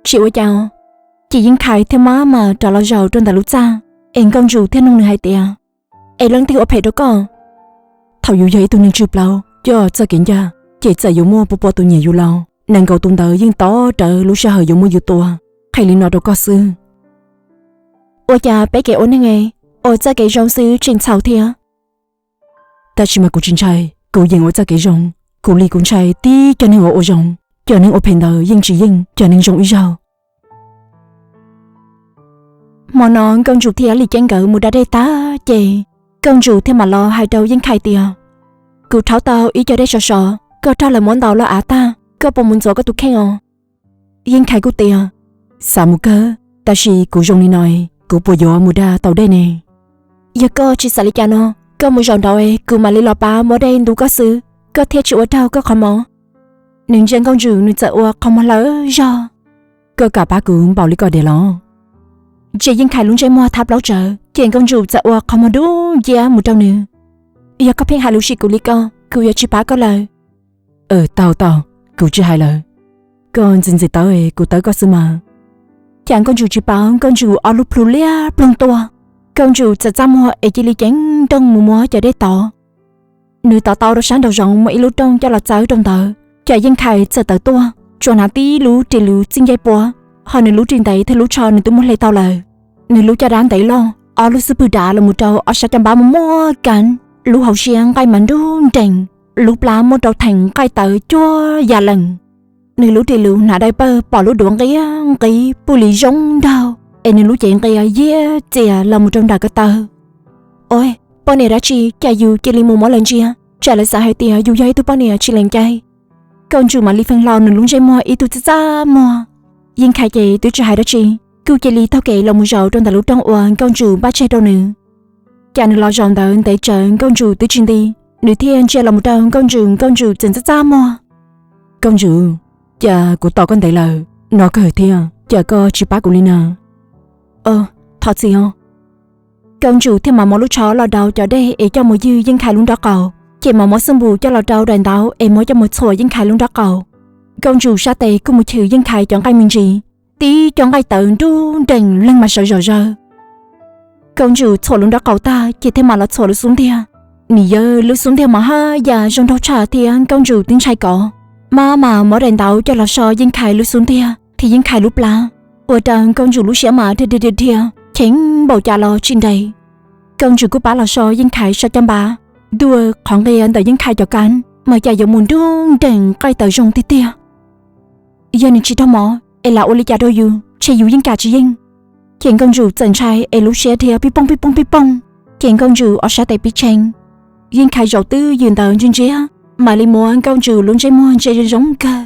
Tsis ua cas. Ces Yeej Khais thiaj maj mam rov los zaum rau ntawm lub txaj, es Nkauj Ntsum thiaj nug nws hais tias, Es leej twg ua phem rau koj? Thaum yus yog ib tug neeg tswj plaub coj txoj kev ncaj, ces txawm yuav muaj pua pua tus nyiam yus los nees nkaum tus ntawd yeej tob rawv lub sij hawm yuav muab yus tua. Qhia li no rau koj xwb. Ua cas peb kev ua neeg es ua txoj kev zoo xwb tseem txhaum thiab? Tab sis mas kuv tsis ntshai, kuv yeem ua txoj kev zoo. Kuv li kuv ntshai tib cov neeg uas ua zoo, cov neeg ua phem ntawd yeej tsis yeej cov neeg zoo ib zaug. Hmo no Nkauj Ntsum thiab Lis Ceeb nkawd mus da dej tag ces Nkauj Ntsum thiaj mam los hais rau Yeej Khais tias, Kuv rhaub tau ib co dej sov sov, koj raug lawv muab ntaus loj av tag, koj puas mus ntxuav koj tus kheej os? Yeej Khais kuj tias, Xav mus kawg, tab sis kuv zoo li no, kuv puas yuav mus da tau dej ne? Yog koj tsis xav li cas no, koj mus zaum nraud es kuv mam li los pab muab dej ntub koj xwb, koj thiaj tsis ua raug koj qhov mov. Nws ntsia Nkauj Ntsum nws txawm ua qhov muag hlawv zog. Koj kam pab kuv npaum li ko diam los? Ntsia Yeej Khais lub ntsej muag thab plaub tsawv ces Nkauj Ntsum txawm ua qhov muag dub nciab mus rau nws. Yog koj pheej hais lus sim kuv li ko, kuv yuav tsis pab koj lawm. Tau tau, kuv tsis hais lawm. Koj ntxim ntxim tawv, kuv tawb koj xwb mas. Cas Nkauj Ntsum tsis paub, Nkauj Ntsum ob lub plhu liab ploog tuaj. Nkauj Ntsum txawm txaj muag es cia li ceev nrooj mus muab cov dej tod. Nws tod tau rau sab nraum zoov muaj ib lub rooj coj los txawb rau ntawd, ces Yeej Khais txawm tawm tuaj tsuas hnav tib lub ris luv txij ncej puab, ho nws lub ris ntev thiab lub tsho nws twb muab hle tau lawm. Nws lub caj dab ntev loj, ob lub xub pwg dav los mus rau ob sab caj npab muaj muaj kab, lub hauv siab nqaij mas nruj nrees, lub plab muaj rau theem nqaij tawv cuag ya lees. Nws lub ris luv hnav dai pawg pom lub duav nqia nqi pw li zoo nraug, es nws lub cev nqia yiab txias los mus rau nram ko taw. Oj, poj niam dab tsi cas yus cia li mus muab lawv ntsia, tsam lawv xav hais tias yus yog ib tug poj niam tsis lees cai. Nkauj Ntsum mam li feej hlo nws lub ntsej muag ib tug txaj txaj muag. Yeej Khais ces twb tsis hais dab tsi, kuj cia li taug kev los mus zaum rau ntawm lub rooj uas Nkauj Ntsum npaj tseg rau nws. Cas nws los zaum ntawd ntev tsawv Nkauj Ntsum twb tsis nti, nws thiaj ntsia los mus rau Nkauj Ntsum, Nkauj Ntsum txawm txaj txaj muag. Nkauj Ntsum, cas kuv tos koj ntev lawm no kawg thiab cas koj tsis pab kuv li na? Thov txim os. Nkauj Ntsum thiaj mam muab lub tsho los rau cov dej es coj mus ywg Yeej Khais lub nrob qaum, ces mam muab xub npum coj los rau daim ntaub es muab coj mus txhuam Yeej Khais lub nrob qaum. Nkauj Ntsum sab tes kuj mus chwv Yeej Khais cov nqaij me ntsis, tib co nqaij tawv nruj nrees leeg mas sawv zom zaws. Nkauj Ntsum txhuam lub nrob qaum tag ces thiaj mam los txhuam lub xub ntiag. Nws yawg lub xub ntiag mas haj yam zoo nraug tshaj thiab Nkauj Ntsum twb ntshai kov. Maj mam muab daim ntaub coj los so Yeej Khais lub xub ntiag thiab Yeej Khais lub plab, ua rau Nkauj Ntsum lub siab mas dhia dhia dhia dhia, cheem npaum cas los tsis nres. Nkauj Ntsum kuj pab los so Yeej Khais sab caj npab, ntuj, qhov nqia ntawm Yeej Khais cov kab mas cas yuav mus nruj nrees nqaij tawv zoo tiag tiag. Yog nws tsis raug mob es lam ua li cas rau yus, ntshe yus yeej kam tsis yeej. Ces Nkauj Ntsum txawm ntshai es lub siab dhia pij pooj pij pooj pij pooj. Ces Nkauj Ntsum ob sab tes pib tshee, Yeej Khais zaum twj ywm ntawd ntsia ntsia, mam li muab Nkauj Ntsum lub ntsej muag ntsia zoo zoo kawg.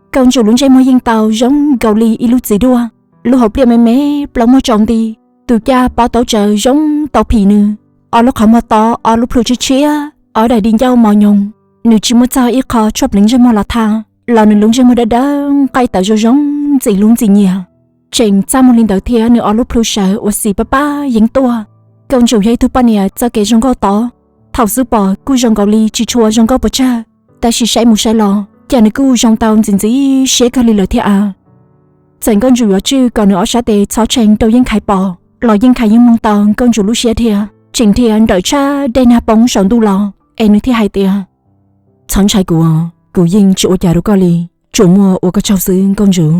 Nkauj Ntsum lub ntsej muag yeej tau zoo nkaus li ib lub txiv duaj, lub hauv pliaj me me, plaub muag tsaus nti, tus caj pob taub tsawv zoo tau phim nws, ob lub qhov muag tob, ob lub plhu tshiab tshiab, ob daim di ncauj mos nyoos. Nws tsis muaj txog ib qho tshuaj pleev ntsej muag los tha, los nws lub ntsej muag dawb dawb nqaij tawv zoo zoo ntxim hlub ntxim nyiam. Tseem txaj muag li ntawd thiab nws ob lub plhu sawv ua xis pab pab yeeb tuaj. Nkauj Ntsum yog ib tug poj niam txoj kev zoo nkauj tod, thaum xub pom kuj zoo nkaus li tsis tshua zoo nkauj pes tsawg, tab sis saib mus saib los cas nws kuj zoo tau ntxim ntxim siab kawg li lawm thiab a. Txawm Nkauj Ntsum yuav tswj kom nws ob sab tes txhob tshee rau Yeej Khais pom los Yeej Khais yeej mloog tau Nkauj Ntsum lub siab dhia, tseem dhia nrawm tshaj dej nag poob saum ntuj los, es nws thiaj hais tias, txhob ntshai kuv, kuv yeej tsis ua cas rau koj li, tsuas muaj ua koj tsaug xwb Nkauj Ntsum.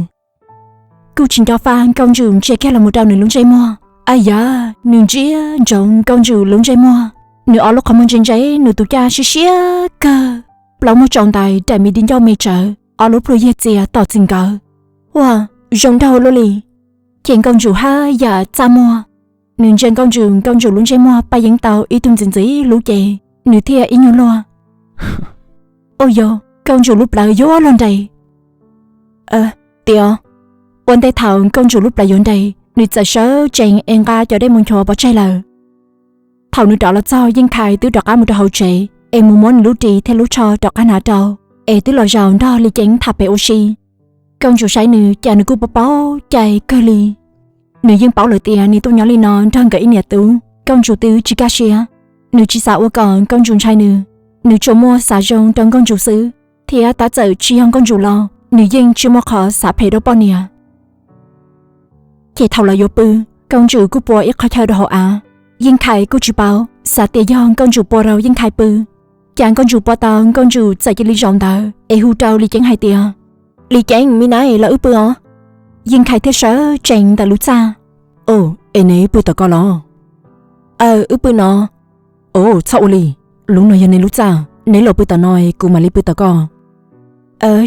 Kuj tsis nco faj Nkauj Ntsum ntsia kiag los mus rau nws lub ntsej muag, a yam, nws ntsia ntsoov Nkauj Ntsum lub ntsej muag, nws ob lub qhov muag ntse ntse, nws tus caj siab siab kawg, plaub muag tsaus ntais daim me di ncauj me tsawv, ob lub plhu yag txias tom txim nkawd. Ua, zoo nraug luaj li. Ces Nkauj Ntsum haj yam txaj muag, nws ntsia Nkauj Ntsum, Nkauj Ntsum lub ntsej muag paj yeeb tau ib tug ntxim ntxim hlub ces nws thiaj ib nyuag luag, ua yog Nkauj Ntsum lub plawv yuav luag nres. Tias, ua ntej thaum Nkauj Ntsum lub plawv yuav nres, nws txawm sawv tsees es nqa cov dej mus nchuav pov tseg lawm. Thaum nws rov los txog Yeej Khais twb rov qab mus rau hauv tsev es mus muab nws lub ris thiab lub tsho rov qab hnav rau, es twb los zaum nrog Li Ceeb tham pem ua si. Nkauj Ntsum saib nws cas nws kuj paub paub cai kawg li. Nws yeej paub lawm tias nws tuaj nyob li no nrog nkawd ib niam tub, Nkauj Ntsum twb tsis kaj siab. Nws tsis xav ua kom Nkauj Ntsum ntshai nws, nws tsuas muaj xav zoo rau Nkauj Ntsum xwb, thiab tab txawm tsis yog Nkauj Ntsum los nws yeej tsis muaj qhov xav phem rau poj niam. Ces thaum lawv yuav pw, Nkauj Ntsum kuj pua ib qho chaw rau hauv av, Yeej Khais kuj tsis paub, xav tias yog Nkauj Ntsum pua rau Yeej Khais pw. Cas Nkauj Ntsum pua tau Nkauj Ntsum txawm cia li zaum ntawd es hu rau Li Ceeb hais tias, Li Ceeb, me nab, los wb pw os. Yeej Khais thiaj sawv tsees ntawm lub txaj. O, es neb pw tom ko los? Aw, wb pw no. O, txhob ua li, lub no yog neb lub txaj, neb los pw tom no kuv mam li pw tom ko.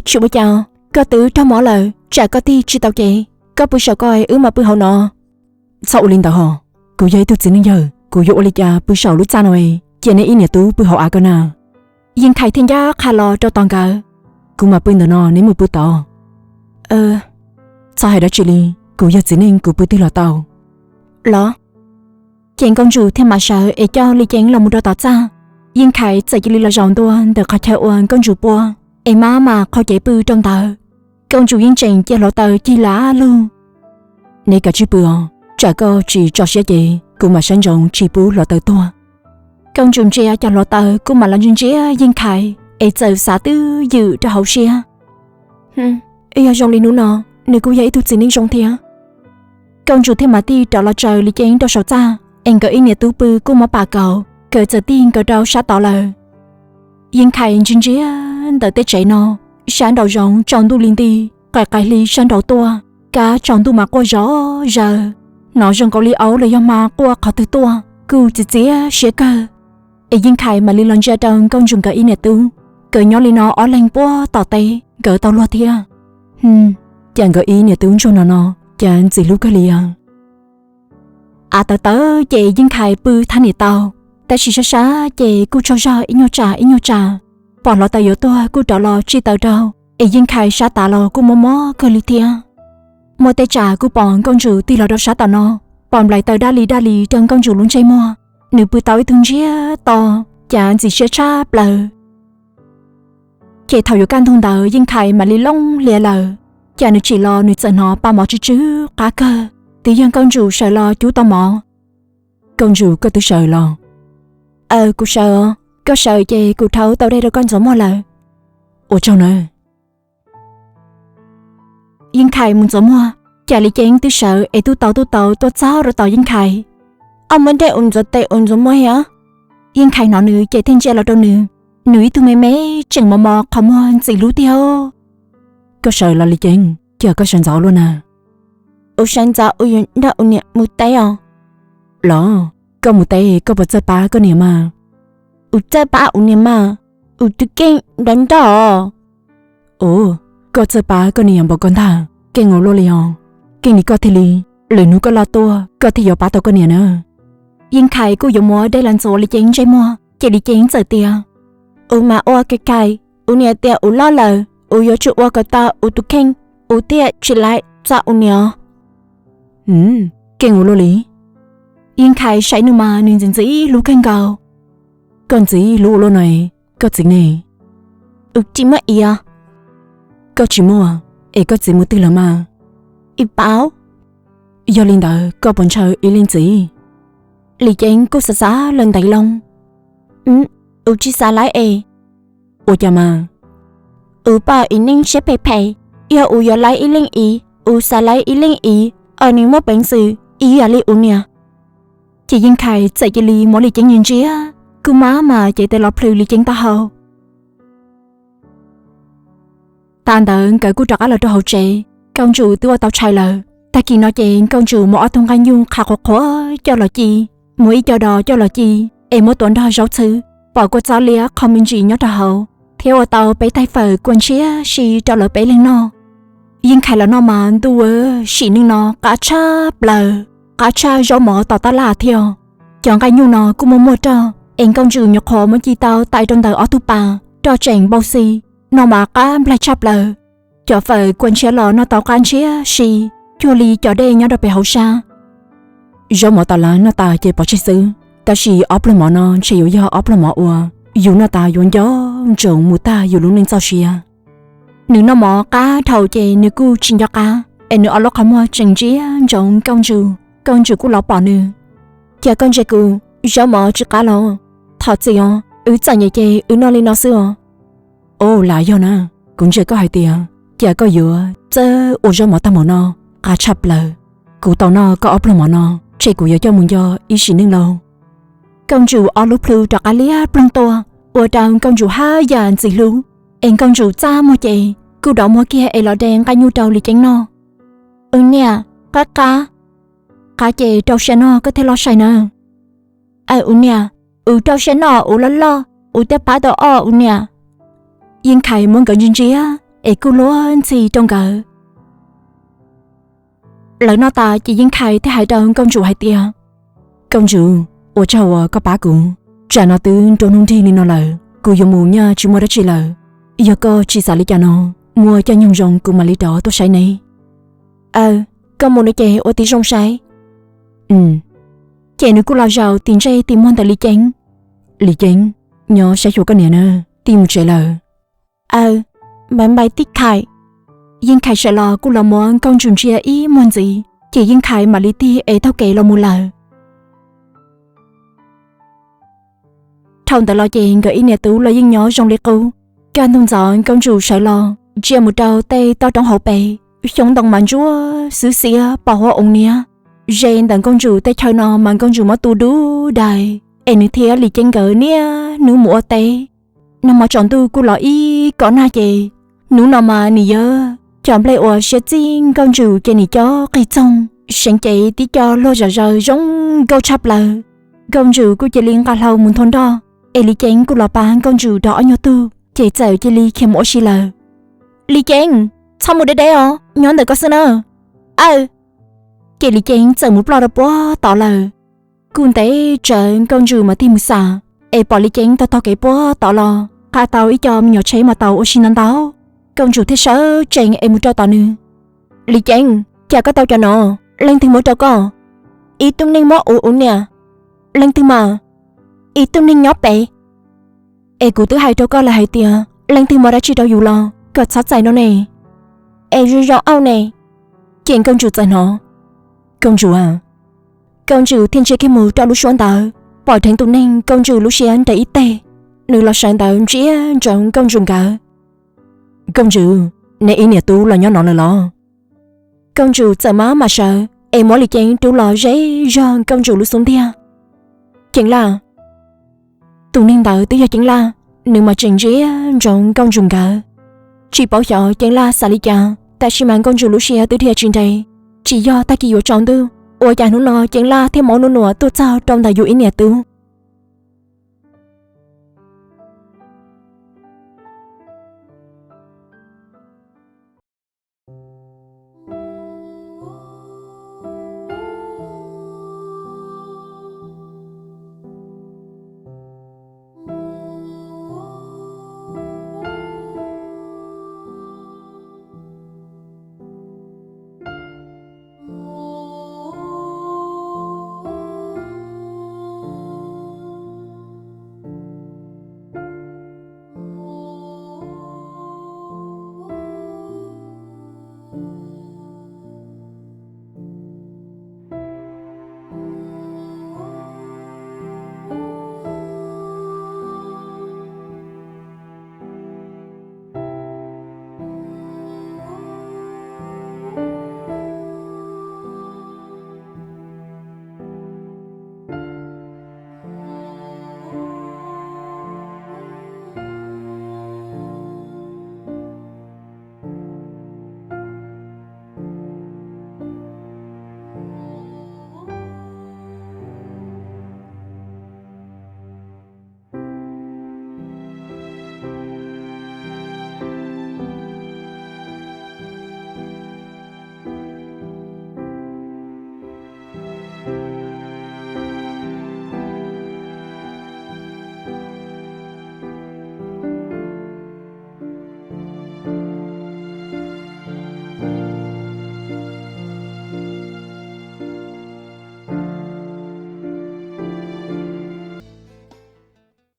Tsis ua cas, koj twb raug mob lawm tsam koj tig tsis tau kev, koj pw saum ko wb mam pw hauv no. Txhob ua li ntawd hos, kuv yog ib tug txiv neej yawg kuv yuav ua li cas pw saum lub txaj no, cia neb ib niam tub pw hauv av ko na. Yeej Khais thiaj ncaj qha los rau tom nkawd. Kuv mam pw ntawm no neb mus pw tod. Txhob hais dab tsi li, kuv yog txiv neej kuv pw twg los tau. Los. Ces Nkauj Ntsum thiaj mam sawv es coj Li Ceeb los mus rau tom txaj. Yeej Khais txawm cia li los zaum ntua ntawm qhov chaw uas Nkauj Ntsum pua, es maj mam qhau cev pw rau ntawd. Nkauj Ntsum yeej tseem cia hluav taws cig lam lug. Neb kav tsij pw os, tsam koj tsis tso siab ces kuv mam saib ntsoov tsis pub hluav taws tuag. Nkauj Ntsum ntsia cov hluav taws kuj mam los ntsia ntsia Yeej Khais es txawm xav twb ywm rau hauv siab. Yog zoo li hnub no, nws kuj yog ib tug txiv neej zoo thiab. Nkauj Ntsum thiaj mam tig rov los tsaws Li Ceeb rau saum txaj, es nkawd ib niam tub pw kuj mob pam kaus, nkawd txawm tig nkawd rau sab tod lawm. Yeej Khais ntsia ntsia ntawm tej tsev no, sab nraum zoov tsaus ntuj li nti, qaim qaim hli sab nraum tuaj, kab tsaus ntuj mas quaj zom zaws, hnov zoo nkaus li aub los yog hma quaj qhov twg tuaj, kuj txiv txiav siab kawg. Es Yeej Khais mam li los ntsia rau Nkauj Ntsum nkawd ib niam tub, nkawd nyob li no ob leeg puag tom teb nkawd tau luag thiab. Cas nkawd ib niam tub ntsuag no no, cas ntxim hlub kawg li. Av tawv tawv ces Yeej Khais pw thab niam tau, tab sis sab sab ces kuj tsaug zog ib nyuag tsam ib nyuag tsam. Pom hluav taws yuav tuag kuj rov los tsij taws rau, es Yeej Khais sab tav los kuj mob mob kawg li thiab. Muaj tej tsam kuj pom Nkauj Ntsum tig los rau sab tom no, pom nplaim taws daj li daj li rau Nkauj Ntsum lub ntsej muag. Nws pw tau ib tug ntsiag to, cas ntxim siab tshaj plaws. Ces thaum yuav kaj ntug ntawd Yeej Khais mam li looj hlias lawm, cas nws tsim los nws txawm hnov pa mov tsw tsw qab kawg, twb yog Nkauj Ntsum sawv los cub tau mov. Nkauj Ntsum, koj twb sawv los? Aw, kuv sawv os. Koj sawv ces kuv rhaub tau dej rau koj ntxuav muag lawm. Ua tsaug nawb. Yeej Khais mus ntxuav muag, cas Li Ceeb twb sawv es tub tau tub tau tuaj txog rau tom Yeej Khais. Koj muab dej ua ntxuav tes ua ntxuav muag thiab? Yeej Khais hnov nws ces thiaj ntsia los rau nws, nws ib tug me me tseem mos mos qhov muag ntxim hlub tiag. Koj sawv los Li Ceeb, cas koj sawv ntxov luaj na? Kuv sawv ntxov kuv yuav nrog kuv niam mus teb os. Los, koj mus teb koj puas txawj pab koj niam mas? Kuv txawj pab kuv niam mas, kuv tus kheej nrov nrov os. Ua, koj txawj pab koj niam npaum ko ntag, keej ua luaj li os. Keej li koj thiaj li, lwm hnub koj loj tuaj koj thiaj yuav pab tau koj niam na. Yeej Khais kuj yuav muab dej los ntxuav Li Ceeb ntsej muag ces Li Ceeb txawm tias, kuv mas ua Khais Khais, kuv niam tias kuv loj lawm kuv yuav tsum ua kom tau kuv tus kheej, kuv thiaj tsis laim txog kuv niam. Keej ua luaj li. Yeej Khais saib nws mas nws ntxim ntxim hlub kawg nkaus. Koj ntxim hlub ua luaj no, koj txiv ne? Kuv tsis muaj txiv. Koj tsis muaj, es koj txiv mus twg lawm mas? Tsis paub. Yog li ntawd koj puas ntshaw ib leej txiv? Lis Ceeb kuj xav xav lawm ntev loo. Wb tsis xav laiv es. Ua cas mas? Wb pom ib neeg siab phem phem, yog wb yuav laiv ib leej ib, wb xav laiv ib leej ib, ob neeg muaj peev xwm ib yam li wb niam. Ces Yeej Khais txawm cia li muab Lis Ceeb ntsia ntsia, kuj maj mam cev tes los plhws Lis Ceeb taub hau. Tas ntawd nkawd kuj rov qab los rau hauv tsev. Nkauj Ntsum twb ua tau tshais lawm. Tag kis no ces Nkauj Ntsum muab ob tug nqaij nyuj qhov qhuav qhuav coj los ci, muab ib co dos coj los ci, es muab tuav nrog zaub txhwb, pom kua txob liab qho me ntsis nyob rau hauv, thiab ua tau peb tais fawm kua ntshiab si rau lawv peb leeg noj. Yeej Khais los noj mas ntuj, sim neej no qab tshaj plaws, qab tshaj zaub mov tom tab laj thiab. Cov nqaij nyuj no kuj muaj muaj roj, es Nkauj Ntsum nyuam qhuav muab ci tau tais rau ntawm ob tug pas, roj tseem npau xi, noj mas qab nplaig tshaj plaws. Cov fawm kua ntshiab los noj tau qab ntshiab si, cuag li cov dej nyob rau pem hauv sab. Zaub mov tom lawv noj tas ces pov tseg xwb, tab sis ob pluag mov no ntshe yuav yog ob pluag mov uas yus noj tas yuav nco ntsoov mus tag yus lub neej txoj sia. Nws noj mov qab dhau ces nws kuj tsis nco qab, es nws ob lub qhov muag tseem ntsia ntsoov Nkauj Ntsum. Nkauj Ntsum kuj los pom nws. Cas koj ntsia kuv, zaub mov tsis qab los? Thov txim os, wb txom nyem ces wb noj li no xwb os. Au, lam yog na, kuv ntsia koj hais tias cas koj yuav txawj ua zaub mov tag npaum no, qab tshaj plaws. Kuv tau noj koj ob pluag mov no, ntshe kuv yuav coj mus nco ib sim neej lauj. Nkauj Ntsum ob lub plhu rov qab liab ploog tuaj, ua rau Nkauj Ntsum haj yam ntxim hlub, es Nkauj Ntsum txaj muag ces kuj dov muag kiag es los de nqaij nyuj rau Lis Ceeb noj. Wb niam, qab qab. Qab ces rau siab noj koj thiaj loj sai na. Aw, wb niam, wb rau siab noj wb loj loj, wb thiaj pab tau os wb niam. Yeej Khais muab nkawd ntsia ntsia es kuj luag ntxhi rau nkawd. Lawv noj tas ces Yeej Khais thiaj hais rau Nkauj Ntsum hais tias, Nkauj Ntsum, ua tsaug uas koj pab kuv. Tsam no twb nruab hnub nrig li no lawm, kuv yuav mus nyaj tsis muaj dab tsi lawm. Yog koj tsis xav li cas no, muaj caij nyoog zoo kuv mam li rov tuaj saib neb. Aw, koj mus no ces ua tib zoo saib. Ces nws kuj los zaum tim ntsej tim muag ntawm Lis Ceeb. Lis Ceeb, nyob saib xyuas koj niam na, tij mus tsev lawm. Aw, npais npais tij Khais. Yeej Khais sawv los kuj los muab Nkauj Ntsum ntsia ib muag ntxiv, ces Yeej Khais mam li tig es taug kev los mus lawm. Dhau ntawd los ces nkawd ib niam tub los yeej nyob zoo li qub. Kaj ntug ntxov Nkauj Ntsum sawv los ntsia mus rau tej toj roob hauv pes, xyoob ntoo mas ntsuab xwb xiab pos huab oo niab. Ze ntawm Nkauj Ntsum tej chaw no mas Nkauj Ntsum muab tu dub dais, es nws thiab Lis Ceeb nkawd niaj hnub mus ua teb. Nag hmo tsaus ntuj kuj los ib kob nag ces, hnub no mas nim yog cov nplej uas siab txij Nkauj Ntsum ces nim cob qis txoog, seev cev tib co luag zom zaws zoo nkauj tshaj plaws. Nkauj Ntsum kuj cia li nqa hlau mus nthua nroj, es Lis Ceeb kuj los pab Nkauj Ntsum rov ob nyuag tug ces txawm cia li khiav mus ua si lawm. Lis Ceeb, txhob mus deb deb os, nyob ntawm koj xwb na. Aw. Ces Lis Ceeb txawm mus ploj rau puag tod lawm. Kuj ntev tsawv Nkauj Ntsum mam tig mus xam, es pom Lis Ceeb taug taug kev puag tod los qab tau ib co me nyuam tsheb mas tau ua si ntau ntau. Nkauj Ntsum thiaj sawv tsees es mus rau tom nws. Lis Ceeb, cas koj tau cov no? Leej twg muab rau koj? Ib tug neeg muab ua ub niam. Leej twg mas? Ib tug neeg nyob pem. Es kuv twb hais rau koj lawm hais tias leej twg muab dab tsi rau yus los kom txhob txais no ne. Es zoo zoo auj ne. Ces Nkauj Ntsum txawm hnov. Nkauj Ntsum a. Nkauj Ntsum thiaj ntsia kiag mus rau lub suab ntawd, pom dheev tus neeg Nkauj Ntsum lub siab nres ib teg. Nws los sawv ntawd ntsia ntsoov Nkauj Ntsum nkawd. Nkauj Ntsum, neb ib niam tub los nyob no lawm los? Nkauj Ntsum txawm maj mam sawv es muab Lis Ceeb rub los ze zog Nkauj Ntsum lub xub ntiag. Ceeb Laj. Tus neeg ntawd twb yog Ceeb Laj, nws mas tseem ntsia ntsoov Nkauj Ntsum nkawd. Tsis paub xyov Ceeb Laj xav li cas, tab sis mas Nkauj Ntsum lub siab twb dhia tsis nres. Tsis yog tag kis yuav tsaus ntuj, ua cas hnub no Ceeb Laj thiaj mob nuj nuam tuaj txog rau ntawm yus ib niam tub,